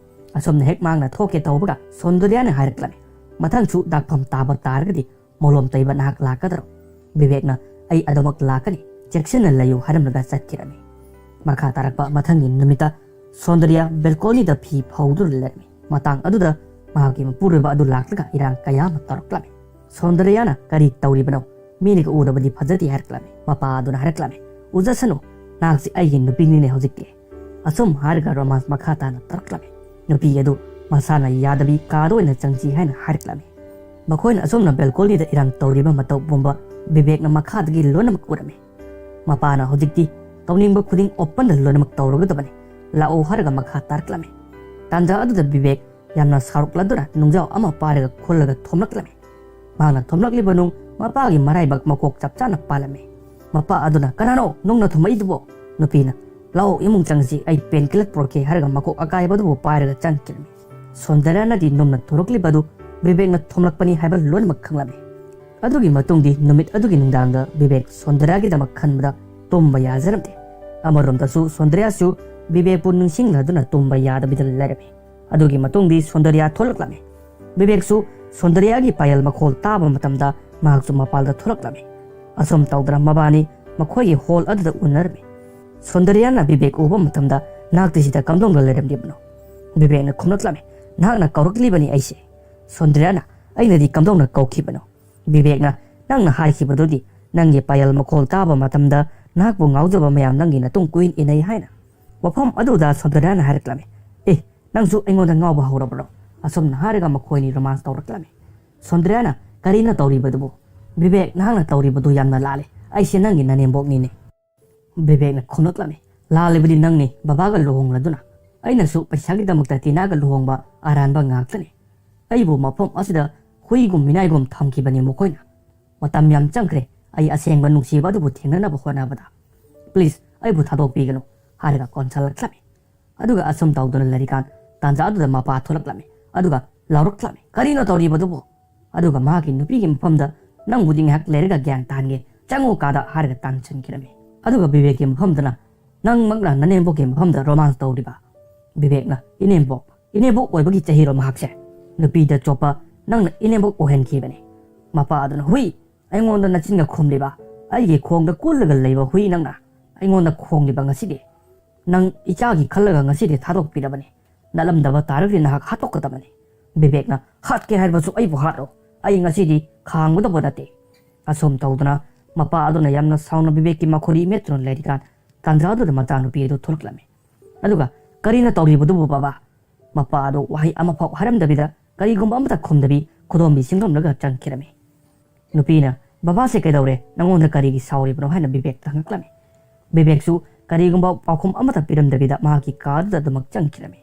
ꯑꯁꯨꯝꯅ ꯍꯦꯛ ꯃꯍꯥꯛꯅ ꯊꯣꯛꯀꯦ ꯇꯧꯕꯒ ꯁꯣꯟꯗꯔꯤꯌꯥꯅ ꯍꯥꯏꯔꯛꯂꯝꯃꯤ, "ꯃꯊꯪꯁꯨ ꯗꯥꯛꯐꯝ ꯇꯥꯕ ꯇꯥꯔꯒꯗꯤ ꯃꯣꯂꯣꯝ ꯇꯩꯕ ꯅꯍꯥꯛ ꯂꯥꯛꯀꯗ꯭ꯔꯣ?" ꯕꯤꯕꯦꯛꯅ "ꯑꯩ ꯑꯗꯨꯃꯛ ꯂꯥꯛꯀꯅꯤ, ꯆꯦꯛꯁꯤꯟꯅ ꯂꯩꯌꯨ" ꯍꯥꯏꯔꯝꯂꯒ ꯆꯠꯈꯤꯔꯝꯃꯤ꯫ ꯃꯈꯥ ꯇꯥꯔꯛꯄ ꯃꯊꯪꯒꯤ ꯅꯨꯃꯤꯠꯇ ꯁꯣꯟꯗꯔꯤꯌꯥ ꯕꯦꯜꯀꯣꯅꯤꯗ ꯐꯤ ꯐꯧꯗꯨꯅ ꯂꯩꯔꯝꯃꯤ꯫ ꯃꯇꯥꯡ ꯑꯗꯨꯗ ꯃꯍꯥꯛꯀꯤ ꯃꯄꯨꯔꯣꯏꯕ ꯑꯗꯨ ꯂꯥꯛꯂꯒ ꯏꯔꯥꯡ ꯀꯌꯥ ꯑꯃ ꯇꯧꯔꯛꯂꯝꯃꯤ꯫ ꯁꯣꯟꯗꯔꯤꯌꯥꯅ "ꯀꯔꯤ ꯇꯧꯔꯤꯕꯅꯣ? ꯃꯤꯅꯒ ꯎꯔꯕꯗꯤ ꯐꯖꯗꯦ" ꯍꯥꯏꯔꯛꯂꯝꯃꯤ꯫ ꯃꯄꯥ ꯑꯗꯨꯅ ꯍꯥꯏꯔꯛꯂꯝꯃꯤ, "ꯎꯖꯁꯅꯨ, ꯅꯍꯥꯛꯁꯤ ꯑꯩꯒꯤ ꯅꯨꯄꯤꯅꯤꯅꯦ ꯍꯧꯖꯤꯛꯇꯤ"꯫ ꯑꯁꯨꯝ ꯍꯥꯏꯔꯒ ꯔꯣꯃꯥꯟꯁ ꯃꯈꯥ ꯇꯥꯅ ꯇꯧꯔꯛꯂꯝꯃꯤ꯫ ꯅꯨꯄꯤ ꯑꯗꯨ ꯃꯁꯥꯅ ꯌꯥꯗꯕꯤ ꯀꯥꯗ ꯑꯣꯏꯅ ꯆꯪꯁꯤ ꯍꯥꯏꯅ ꯍꯥꯏꯔꯛꯂꯝꯃꯤ꯫ ꯃꯈꯣꯏꯅ ꯑꯁꯨꯝꯅ ꯕꯦꯜꯀꯣꯅꯤꯗ ꯏꯔꯥꯡ ꯇꯧꯔꯤꯕ ꯃꯇꯧ ꯄꯨꯝꯕ ꯕꯤꯕꯦꯛꯅ ꯃꯈꯥꯗꯒꯤ ꯂꯣꯏꯅꯃꯛ ꯎꯔꯝꯃꯤ꯫ ꯃꯄꯥꯅ ꯍꯧꯖꯤꯛꯇꯤ ꯇꯧꯅꯤꯡꯕ ꯈꯨꯗꯤꯡ ꯑꯣꯄꯟꯗ ꯂꯣꯏꯅꯃꯛ ꯇꯧꯔꯒꯗꯕꯅꯤ, ꯂꯥꯛꯑꯣ ꯍꯥꯏꯔꯒ ꯃꯈꯥ ꯇꯥꯔꯛꯂꯝꯃꯤ꯫ ꯇꯥꯟꯖꯥ ꯑꯗꯨꯗ ꯕꯤꯕꯦꯛ ꯌꯥꯝꯅ ꯁꯥꯎꯔꯛꯂꯗꯨꯅ ꯅꯨꯡꯖꯥꯎ ꯑꯃ ꯄꯥꯏꯔꯒ ꯈꯨꯜꯂꯒ ꯊꯣꯝꯂꯛꯂꯝꯃꯤ꯫ ꯃꯍꯥꯛꯅ ꯊꯣꯝꯂꯛꯂꯤꯕ ꯅꯨꯡ ꯃꯄꯥꯒꯤ ꯃꯔꯥꯏꯕꯛ ꯃꯀꯣꯛ ꯆꯞ ꯆꯥꯅ ꯄꯥꯜꯂꯝꯃꯤ꯫ ꯃꯄꯥ ꯑꯗꯨꯅ, "ꯀꯅꯥꯅꯣ ꯅꯨꯡꯅ ꯊꯣꯝꯃꯛꯏꯗꯨꯕꯣ?" ꯅꯨꯄꯤꯅ, "ꯂꯥꯛꯑꯣ, ꯏꯃꯨꯡ ꯆꯪꯁꯤ, ꯑꯩ ꯄꯦꯟ ꯀꯤꯂꯔ ꯄꯨꯔꯛꯀꯦ" ꯍꯥꯏꯔꯒ ꯃꯀꯣꯛ ꯑꯀꯥꯏꯕꯗꯨꯕꯨ ꯄꯥꯏꯔꯒ ꯆꯪꯈꯤꯔꯝꯃꯤ꯫ ꯁꯣꯟꯗꯔꯤꯌꯥꯅꯗꯤ ꯅꯨꯡꯅ ꯊꯣꯝꯂꯛꯂꯤꯕ ꯑꯗꯨ ꯕꯤꯕꯦꯛꯅ ꯊꯣꯝꯂꯛꯄꯅꯤ ꯍꯥꯏꯕ ꯂꯣꯏꯅꯃꯛ ꯈꯪꯂꯝꯃꯤ꯫ ꯑꯗꯨꯒꯤ ꯃꯇꯨꯡꯗꯤ ꯅꯨꯃꯤꯠ ꯑꯗꯨꯒꯤ ꯅꯨꯡꯗꯥꯡꯗ ꯕꯤꯕꯦꯛ ꯁꯣꯟꯗꯔꯤꯌꯥꯒꯤꯗꯃꯛ ꯈꯟꯕꯗ ꯇꯨꯝꯕ ꯌꯥꯖꯔꯝꯗꯦ꯫ ꯑꯃꯔꯣꯝꯗꯁꯨ ꯁꯣꯟꯗꯔꯤꯌꯥꯁꯨ ꯕꯤꯕꯦꯛꯄꯨ ꯅꯤꯡꯁꯤꯡꯂꯗꯨꯅ ꯇꯨꯝꯕ ꯌꯥꯗꯕꯤꯗ ꯂꯩꯔꯝꯃꯤ꯫ ꯑꯗꯨꯒꯤ ꯃꯇꯨꯡꯗꯤ ꯁꯣꯟꯗꯔꯤꯌꯥ ꯊꯣꯛꯂꯛꯂꯝꯃꯤ꯫ ꯕꯤꯕꯦꯛꯁꯨ ꯁꯣꯟꯗꯔꯤꯌꯥꯒꯤ ꯄꯥꯌꯦꯜ ꯃꯈꯣꯜ ꯇꯥꯕ ꯃꯇꯝꯗ ꯃꯍꯥꯛꯁꯨ ꯃꯄꯥꯜꯗ ꯊꯣꯛꯂꯛꯂꯝꯃꯤ꯫ ꯑꯁꯨꯝ ꯇꯧꯗꯅ ꯃꯕꯥꯅꯤ ꯃꯈꯣꯏꯒꯤ ꯍꯣꯜ ꯑꯗꯨꯗ ꯎꯅꯔꯝꯃꯤ꯫ ꯁꯣꯟꯗꯔꯤꯌꯥꯅ ꯕꯤꯕꯦꯛ ꯎꯕ ꯃꯇꯝꯗ, "ꯅꯍꯥꯛꯇꯤ ꯁꯤꯗ ꯀꯝꯗꯧꯅ ꯂꯩꯔꯝꯂꯤꯕꯅꯣ?" ꯕꯤꯕꯦꯛꯅ ꯈꯨꯝꯂꯛꯂꯝꯃꯤ, "ꯅꯍꯥꯛꯅ ꯀꯧꯔꯛꯂꯤꯕꯅꯤ ꯑꯩꯁꯦ"꯫ ꯁꯣꯟꯗꯔꯤꯌꯥꯅ, "ꯑꯩꯅꯗꯤ ꯀꯝꯗꯧꯅ ꯀꯧꯈꯤꯕꯅꯣ?" ꯕꯤꯕꯦꯛꯅ, "ꯅꯪꯅ ꯍꯥꯏꯈꯤꯕꯗꯨꯗꯤ, ꯅꯪꯒꯤ ꯄꯥꯌꯦꯜ ꯃꯈꯣꯜ ꯇꯥꯕ ꯃꯇꯝꯗ ꯅꯍꯥꯛꯄꯨ ꯉꯥꯎꯖꯕ ꯃꯌꯥꯝ ꯅꯪꯒꯤ ꯅꯇꯨꯡ ꯀꯣꯏꯏꯟ ꯏꯟꯅꯩ ꯍꯥꯏꯅ"꯫ ꯋꯥꯐꯝ ꯑꯗꯨꯗ ꯁꯣꯟꯗꯔꯤꯌꯥꯅ ꯍꯥꯏꯔꯛꯂꯝꯃꯤ, "ꯑꯦ, ꯅꯪꯁꯨ ꯑꯩꯉꯣꯟꯗ ꯉꯥꯎꯕ ꯍꯧꯔꯕ꯭ꯔꯣ?" ꯑꯁꯨꯝꯅ ꯍꯥꯏꯔꯒ ꯃꯈꯣꯏꯅꯤ ꯔꯣꯃꯥꯟꯁ ꯇꯧꯔꯛꯂꯝꯃꯤ꯫ ꯁꯣꯟꯗꯔꯤꯌꯥꯅ, "ꯀꯔꯤꯅꯣ ꯇꯧꯔꯤꯕꯗꯨꯕꯨ? ꯕꯤꯕꯦꯛ, ꯅꯍꯥꯛꯅ ꯇꯧꯔꯤꯕꯗꯨ ꯌꯥꯝꯅ ꯂꯥꯜꯂꯦ꯫ ꯑꯩꯁꯦ ꯅꯪꯒꯤ ꯅꯅꯦꯝꯕꯣꯛꯅꯤꯅꯦ"꯫ ꯕꯤꯕꯦꯛꯅ ꯈꯨꯝꯂꯛꯂꯝꯃꯤ, "ꯂꯥꯜꯂꯤꯕꯗꯤ ꯅꯪꯅꯤ, ꯕꯕꯥꯒ ꯂꯨꯍꯣꯡꯂꯗꯨꯅ꯫ ꯑꯩꯅꯁꯨ ꯄꯩꯁꯥꯒꯤꯗꯃꯛꯇ ꯇꯤꯅꯥꯒ ꯂꯨꯍꯣꯡꯕ ꯑꯔꯥꯟꯕ ꯉꯥꯛꯇꯅꯤ꯫ ꯑꯩꯕꯨ ꯃꯐꯝ ꯑꯁꯤꯗ ꯍꯨꯏꯒꯨꯝ ꯃꯤꯅꯥꯏꯒꯨꯝ ꯊꯝꯈꯤꯕꯅꯤ ꯃꯈꯣꯏꯅ꯫ ꯃꯇꯝ ꯌꯥꯝ ꯆꯪꯈ꯭ꯔꯦ ꯑꯩ ꯑꯁꯦꯡꯕ ꯅꯨꯡꯁꯤꯕ ꯑꯗꯨꯕꯨ ꯊꯦꯡꯅꯅꯕ ꯍꯣꯠꯅꯕꯗ꯫ ꯄ꯭ꯂꯤꯖ, ꯑꯩꯕꯨ ꯊꯥꯗꯣꯛꯄꯤꯒꯅꯨ" ꯍꯥꯏꯔꯒ ꯀꯣꯟꯁꯤꯜꯂꯛꯂꯝꯃꯤ꯫ ꯑꯗꯨꯒ ꯑꯁꯨꯝ ꯇꯧꯗꯨꯅ ꯂꯩꯔꯤꯀꯥꯟ ꯇꯥꯟꯖꯥ ꯑꯗꯨꯗ ꯃꯄꯥ ꯊꯣꯛꯂꯛꯂꯝꯃꯤ꯫ ꯑꯗꯨꯒ ꯂꯥꯎꯔꯛꯂꯝꯃꯤ, "ꯀꯔꯤꯅꯣ ꯇꯧꯔꯤꯕꯗꯨꯕꯨ?" ꯑꯗꯨꯒ ꯃꯍꯥꯛꯀꯤ ꯅꯨꯄꯤꯒꯤ ꯃꯐꯝꯗ, "ꯅꯪꯕꯨꯗꯤ ꯉꯥꯏꯍꯥꯛ ꯂꯩꯔꯒ ꯒ꯭ꯌꯥꯟ ꯇꯥꯍꯟꯒꯦ, ꯆꯪꯉꯣ ꯀꯥꯗ" ꯍꯥꯏꯔꯒ ꯇꯥꯟꯁꯤꯟꯈꯤꯔꯝꯃꯤ꯫ ꯑꯗꯨꯒ ꯕꯤꯕꯦꯛꯀꯤ ꯃꯐꯝꯗꯅ, "ꯅꯪꯃꯛꯅ ꯅꯅꯦꯝꯕꯣꯛꯀꯤ ꯃꯐꯝꯗ romance ꯇꯧꯔꯤꯕ?" ꯕꯤꯕꯦꯛꯅ, "ꯏꯅꯦꯝꯕꯣꯛ? ꯏꯅꯦꯝꯕꯣꯛ ꯑꯣꯏꯕꯒꯤ ꯆꯍꯤꯔꯣ ꯃꯍꯥꯛꯁꯦ? ꯅꯨꯄꯤꯗ ꯆꯣꯞꯄ ꯅꯪꯅ ꯏꯅꯦꯝꯕꯣꯛ ꯑꯣꯏꯍꯟꯈꯤꯕꯅꯤ꯫ ꯃꯄꯥ ꯑꯗꯨꯅ, ꯍꯨꯏ, ꯑꯩꯉꯣꯟꯗ ꯅꯆꯤꯟꯒ ꯈꯨꯝꯂꯤꯕ? ꯑꯩꯒꯤ ꯈꯣꯡꯗ ꯀꯨꯜꯂꯒ ꯂꯩꯕ ꯍꯨꯏ ꯅꯪꯅ ꯑꯩꯉꯣꯟꯗ ꯈꯣꯡꯂꯤꯕ ꯉꯁꯤꯗꯤ? ꯅꯪ ꯏꯆꯥꯒꯤ ꯈꯜꯂꯒ ꯉꯁꯤꯗꯤ ꯊꯥꯗꯣꯛꯄꯤꯔꯕꯅꯤ꯫ ꯅꯠꯂꯝꯗꯕ ꯇꯥꯔꯒꯗꯤ ꯅꯍꯥꯛ ꯍꯥꯠꯇꯣꯛꯀꯗꯕꯅꯤ꯫" ꯕꯤꯕꯦꯛꯅ, "ꯍꯥꯠꯀꯦ ꯍꯥꯏꯔꯕꯁꯨ ꯑꯩꯕꯨ ꯍꯥꯠꯂꯣ꯫ ꯑꯩ ꯉꯁꯤꯗꯤ ꯈꯥꯡꯒꯗꯕ ꯅꯠꯇꯦ꯫" ꯑꯁꯨꯝ ꯇꯧꯗꯅ ꯃꯄꯥ ꯑꯗꯨꯅ ꯌꯥꯝꯅ ꯁꯥꯎꯅ ꯕꯤꯕꯦꯛꯀꯤ ꯃꯈꯣꯔꯤ ꯃꯦꯠꯇꯨꯅ ꯂꯩꯔꯤꯀꯥꯟ, ꯇꯥꯟꯖꯥ ꯑꯗꯨꯗ ꯃꯆꯥꯅꯨꯄꯤ ꯑꯗꯨ ꯊꯣꯛꯂꯛꯂꯝꯃꯤ꯫ ꯑꯗꯨꯒ, "ꯀꯔꯤꯅ ꯇꯧꯔꯤꯕꯗꯨꯕꯨ ꯕꯕꯥ?" ꯃꯄꯥ ꯑꯗꯨ ꯋꯥꯍꯩ ꯑꯃꯐꯥꯎ ꯍꯥꯏꯔꯝꯗꯕꯤꯗ, ꯀꯔꯤꯒꯨꯝꯕ ꯑꯃꯠꯇ ꯈꯨꯝꯗꯕꯤ, ꯈꯨꯗꯣꯝꯕꯤ ꯆꯤꯡꯂꯝꯂꯒ ꯆꯪꯈꯤꯔꯝꯃꯤ꯫ ꯅꯨꯄꯤꯅ, "ꯕꯕꯥꯁꯦ ꯀꯩꯗꯧꯔꯦ? ꯅꯉꯣꯟꯗ ꯀꯔꯤꯒꯤ ꯁꯥꯎꯔꯤꯕꯅꯣ?" ꯍꯥꯏꯅ ꯕꯤꯕꯦꯛꯇ ꯍꯪꯉꯛꯂꯝꯃꯤ꯫ ꯕꯤꯕꯦꯛꯁꯨ ꯀꯔꯤꯒꯨꯝꯕ ꯄꯥꯎꯈꯨꯝ ꯑꯃꯠꯇ ꯄꯤꯔꯝꯗꯕꯤꯗ ꯃꯍꯥꯛꯀꯤ ꯀꯥꯗꯨꯗ ꯑꯗꯨꯃꯛ ꯆꯪꯈꯤꯔꯝꯃꯤ꯫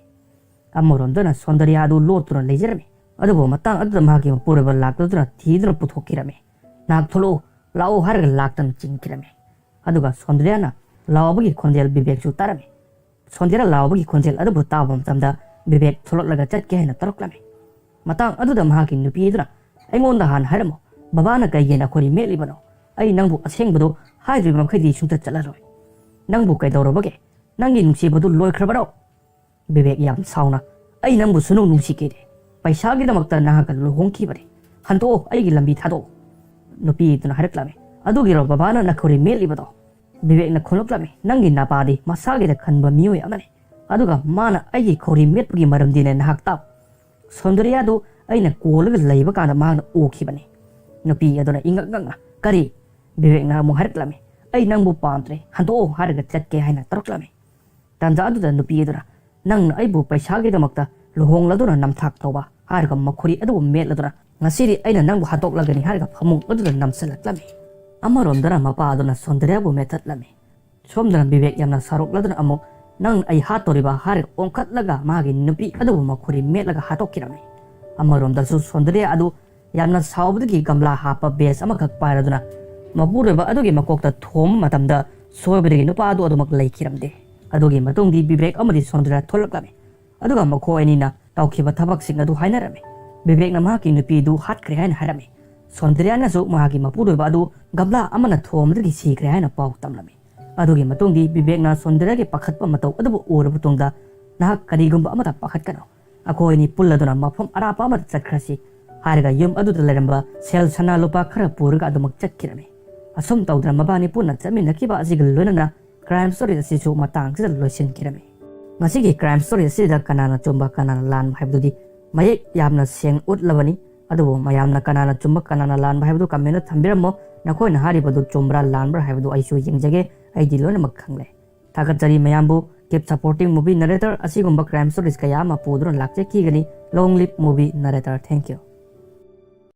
ꯑꯃꯔꯣꯝꯗꯅ ꯁꯣꯟꯗꯔꯤꯌꯥ ꯑꯗꯨ ꯂꯣꯠꯇꯨꯅ ꯂꯩꯖꯔꯝꯃꯤ꯫ ꯑꯗꯨꯕꯨ ꯃꯇꯥꯡ ꯑꯗꯨꯗ ꯃꯍꯥꯛꯀꯤ ꯃꯄꯨꯔꯣꯏꯕ ꯂꯥꯛꯂꯗꯨꯅ ꯊꯤꯗꯨꯅ ꯄꯨꯊꯣꯛꯈꯤꯔꯝꯃꯤ꯫ "ꯅꯍꯥꯛ ꯊꯣꯛꯂꯛꯎ, ꯂꯥꯛꯑꯣ" ꯍꯥꯏꯔꯒ ꯂꯥꯛꯇꯅ ꯆꯤꯡꯈꯤꯔꯝꯃꯤ꯫ ꯑꯗꯨꯒ ꯁꯣꯟꯗꯔꯤꯌꯥꯅ ꯂꯥꯎꯕꯒꯤ ꯈꯣꯟꯖꯦꯜ ꯕꯤꯕꯦꯛꯁꯨ ꯇꯥꯔꯝꯃꯤ꯫ ꯁꯣꯟꯗꯔꯤꯌꯥ ꯂꯥꯎꯕꯒꯤ ꯈꯣꯟꯖꯦꯜ ꯑꯗꯨꯕꯨ ꯇꯥꯕ ꯃꯇꯝꯗ ꯕꯤꯕꯦꯛ ꯊꯣꯛꯂꯛꯂꯒ ꯆꯠꯀꯦ ꯍꯥꯏꯅ ꯇꯧꯔꯛꯂꯝꯃꯤ꯫ ꯃꯇꯥꯡ ꯑꯗꯨꯗ ꯃꯍꯥꯛꯀꯤ ꯅꯨꯄꯤ ꯑꯗꯨꯅ, "ꯑꯩꯉꯣꯟꯗ ꯍꯥꯟꯅ ꯍꯥꯏꯔꯝꯃꯨ, ꯕꯕꯥꯅ ꯀꯩꯒꯤ ꯅꯈꯣꯔꯤ ꯃꯦꯠꯂꯤꯕꯅꯣ? ꯑꯩ ꯅꯪꯕꯨ ꯑꯁꯦꯡꯕꯗꯨ ꯍꯥꯏꯗ꯭ꯔꯤꯕ ꯃꯈꯩꯗꯤ ꯁꯨꯡꯆꯠ ꯆꯠꯂꯔꯣꯏ꯫ ꯅꯪꯕꯨ ꯀꯩꯗꯧꯔꯕꯒꯦ? ꯅꯪꯒꯤ ꯅꯨꯡꯁꯤꯕꯗꯨ ꯂꯣꯏꯈ꯭ꯔꯕꯔꯣ?" ꯕꯤꯕꯦꯛ ꯌꯥꯝ ꯁꯥꯎꯅ, "ꯑꯩ ꯅꯪꯕꯨ ꯁꯨꯅꯨꯡ ꯅꯨꯡꯁꯤꯈꯤꯗꯦ꯫ ꯄꯩꯁꯥꯒꯤꯗꯃꯛꯇ ꯅꯍꯥꯛꯀ ꯂꯨꯍꯣꯡꯈꯤꯕꯅꯤ꯫ ꯍꯟꯗꯣꯛꯑꯣ, ꯑꯩꯒꯤ ꯂꯝꯕꯤ ꯊꯥꯗꯣꯛꯑꯣ꯫" ꯅꯨꯄꯤꯗꯨꯅ ꯍꯥꯏꯔꯛꯂꯝꯃꯤ, "ꯑꯗꯨꯒꯤꯔꯣ ꯕꯕꯥꯅ ꯅꯈꯣꯔꯤ ꯃꯦꯠꯂꯤꯕꯗꯣ?" ꯕꯤꯕꯦꯛꯅ ꯈꯨꯝꯂꯛꯂꯝꯃꯤ, "ꯅꯪꯒꯤ ꯅꯄꯥꯗꯤ ꯃꯁꯥꯒꯤꯗ ꯈꯟꯕ ꯃꯤꯑꯣꯏ ꯑꯃꯅꯤ꯫ ꯑꯗꯨꯒ ꯃꯥꯅ ꯑꯩꯒꯤ ꯈꯧꯔꯤ ꯃꯦꯠꯄꯒꯤ ꯃꯔꯝꯗꯤꯅꯦ ꯅꯍꯥꯛ ꯇꯥꯎ꯫ ꯁꯣꯟꯗꯔꯤꯌꯥꯗꯨ ꯑꯩꯅ ꯀꯣꯜꯂꯒ ꯂꯩꯕ ꯀꯥꯟꯗ ꯃꯍꯥꯛꯅ ꯎꯈꯤꯕꯅꯤ꯫" ꯅꯨꯄꯤ ꯑꯗꯨꯅ ꯏꯉꯛ ꯉꯛꯅ, "ꯀꯔꯤ?" ꯕꯤꯕꯦꯛꯅ ꯑꯃꯨꯛ ꯍꯥꯏꯔꯛꯂꯝꯃꯤ, "ꯑꯩ ꯅꯪꯕꯨ ꯄꯥꯝꯗ꯭ꯔꯦ, ꯍꯟꯗꯣꯛꯑꯣ" ꯍꯥꯏꯔꯒ ꯆꯠꯀꯦ ꯍꯥꯏꯅ ꯇꯧꯔꯛꯂꯝꯃꯤ꯫ ꯇꯥꯟꯖꯥ ꯑꯗꯨꯗ ꯅꯨꯄꯤ ꯑꯗꯨꯅ, "ꯅꯪꯅ ꯑꯩꯕꯨ ꯄꯩꯁꯥꯒꯤꯗꯃꯛꯇ ꯂꯨꯍꯣꯡꯂꯗꯨꯅ ꯅꯝꯊꯥꯛ ꯇꯧꯕ" ꯍꯥꯏꯔꯒ ꯃꯈꯣꯔꯤ ꯑꯗꯨꯕꯨ ꯃꯦꯠꯂꯗꯨꯅ, "ꯉꯁꯤꯗꯤ ꯑꯩꯅ ꯅꯪꯕꯨ ꯍꯥꯠꯇꯣꯛꯂꯒꯅꯤ" ꯍꯥꯏꯔꯒ ꯐꯃꯨꯡ ꯑꯗꯨꯗ ꯅꯝꯁꯤꯜꯂꯛꯂꯝꯃꯤ꯫ ꯑꯃꯔꯣꯝꯗꯅ ꯃꯄꯥ ꯑꯗꯨꯅ ꯁꯣꯟꯗꯔꯤꯌꯥꯕꯨ ꯃꯦꯠꯊꯠꯂꯝꯃꯤ꯫ ꯁꯣꯝꯗꯅ ꯕꯤꯕꯦꯛ ꯌꯥꯝꯅ ꯁꯥꯎꯔꯛꯂꯗꯨꯅ ꯑꯃꯨꯛ, "ꯅꯪ ꯑꯩ ꯍꯥꯠꯇꯣꯔꯤꯕ?" ꯍꯥꯏꯔꯒ ꯑꯣꯟꯈꯠꯂꯒ ꯃꯥꯒꯤ ꯅꯨꯄꯤ ꯑꯗꯨꯕꯨ ꯃꯈꯣꯔꯤ ꯃꯦꯠꯂꯒ ꯍꯥꯠꯇꯣꯛꯈꯤꯔꯝꯃꯤ꯫ ꯑꯃꯔꯣꯝꯗꯁꯨ ꯁꯣꯟꯗꯔꯤꯌꯥ ꯑꯗꯨ ꯌꯥꯝꯅ ꯁꯥꯎꯕꯗꯒꯤ ꯒꯝꯂꯥ ꯍꯥꯞꯄ ꯕꯦꯁ ꯑꯃꯈꯛ ꯄꯥꯏꯔꯗꯨꯅ ꯃꯄꯨꯔꯣꯏꯕ ꯑꯗꯨꯒꯤ ꯃꯀꯣꯛꯇ ꯊꯣꯝꯕ ꯃꯇꯝꯗ ꯁꯣꯏꯕꯗꯒꯤ ꯅꯨꯄꯥ ꯑꯗꯨ ꯑꯗꯨꯃꯛ ꯂꯩꯈꯤꯔꯝꯗꯦ꯫ ꯑꯗꯨꯒꯤ ꯃꯇꯨꯡꯗꯤ ꯕꯤꯕꯦꯛ ꯑꯃꯗꯤ ꯁꯣꯟꯗꯔꯤꯌꯥ ꯊꯣꯛꯂꯛꯂꯝꯃꯤ꯫ ꯑꯗꯨꯒ ꯃꯈꯣꯏ ꯑꯅꯤꯅ ꯇꯧꯈꯤꯕ ꯊꯕꯛꯁꯤꯡ ꯑꯗꯨ ꯍꯥꯏꯅꯔꯝꯃꯤ꯫ ꯕꯤꯕꯦꯛꯅ ꯃꯍꯥꯛꯀꯤ ꯅꯨꯄꯤꯗꯨ ꯍꯥꯠꯈ꯭ꯔꯦ ꯍꯥꯏꯅ ꯍꯥꯏꯔꯝꯃꯤ꯫ ꯁꯣꯟꯗ꯭ꯔꯤꯌꯥꯅꯁꯨ ꯃꯍꯥꯛꯀꯤ ꯃꯄꯨꯔꯣꯏꯕ ꯑꯗꯨ ꯒꯝꯂꯥ ꯑꯃꯅ ꯊꯣꯝꯕꯗꯒꯤ ꯁꯤꯈ꯭ꯔꯦ ꯍꯥꯏꯅ ꯄꯥꯎ ꯇꯝꯂꯝꯃꯤ꯫ ꯑꯗꯨꯒꯤ ꯃꯇꯨꯡꯗꯤ ꯕꯤꯕꯦꯛꯅ ꯁꯣꯟꯗ꯭ꯔꯤꯌꯥꯒꯤ ꯄꯥꯈꯠꯄ ꯃꯇꯧ ꯑꯗꯨꯕꯨ ꯎꯔꯕ ꯇꯨꯡꯗ, "ꯅꯍꯥꯛ ꯀꯔꯤꯒꯨꯝꯕ ꯑꯃꯠꯇ ꯄꯥꯈꯠꯀꯅꯨ, ꯑꯩꯈꯣꯏ ꯑꯅꯤ ꯄꯨꯜꯂꯗꯨꯅ ꯃꯐꯝ ꯑꯔꯥꯞꯄ ꯑꯃꯗ ꯆꯠꯈ꯭ꯔꯁꯤ" ꯍꯥꯏꯔꯒ ꯌꯨꯝ ꯑꯗꯨꯗ ꯂꯩꯔꯝꯕ ꯁꯦꯜ ꯁꯅꯥ ꯂꯨꯄꯥ ꯈꯔ ꯄꯨꯔꯒ ꯑꯗꯨꯃꯛ ꯆꯠꯈꯤꯔꯝꯃꯤ꯫ ꯑꯁꯨꯝ ꯇꯧꯗꯅ ꯃꯕꯥꯅꯤ ꯄꯨꯟꯅ ꯆꯠꯃꯤꯟꯅꯈꯤꯕ ꯑꯁꯤꯒ ꯂꯣꯏꯅꯅ crime story ꯑꯁꯤꯁꯨ ꯃꯇꯥꯡꯁꯤꯗ ꯂꯣꯏꯁꯤꯟꯈꯤꯔꯝꯃꯤ꯫ ꯉꯁꯤꯒꯤ crime story ꯑꯁꯤꯗ ꯀꯅꯥꯅ ꯆꯨꯝꯕ ꯀꯅꯥꯅ ꯂꯥꯟꯕ ꯍꯥꯏꯕꯗꯨꯗꯤ ꯃꯌꯦꯛ ꯌꯥꯝꯅ ꯁꯦꯡꯅ ꯎꯠꯂꯕꯅꯤ꯫ ꯑꯗꯨꯕꯨ ꯃꯌꯥꯝꯅ ꯀꯅꯥꯅ ꯆꯨꯝꯕ ꯀꯅꯥꯅ ꯂꯥꯟꯕ ꯍꯥꯏꯕꯗꯨ comment ꯊꯝꯕꯤꯔꯝꯃꯣ꯫ ꯅꯈꯣꯏꯅ ꯍꯥꯏꯔꯤꯕꯗꯨ ꯆꯨꯝꯕ꯭ꯔꯥ ꯂꯥꯟꯕ꯭ꯔꯥ ꯍꯥꯏꯕꯗꯨ ꯑꯩꯁꯨ ꯌꯦꯡꯖꯒꯦ꯫ ꯑꯩꯗꯤ ꯂꯣꯏꯅꯃꯛ ꯈꯪꯂꯦ꯫ ꯊꯥꯒꯠꯆꯔꯤ ꯃꯌꯥꯝꯕꯨ꯫ Keep supporting movie narrator꯫ ꯑꯁꯤꯒꯨꯝꯕ crime stories ꯀꯌꯥ ꯑꯃ ꯄꯨꯗꯨꯅ ꯂꯥꯛꯆꯈꯤꯒꯅꯤ꯫ Long live movie narrator꯫ Thank you꯫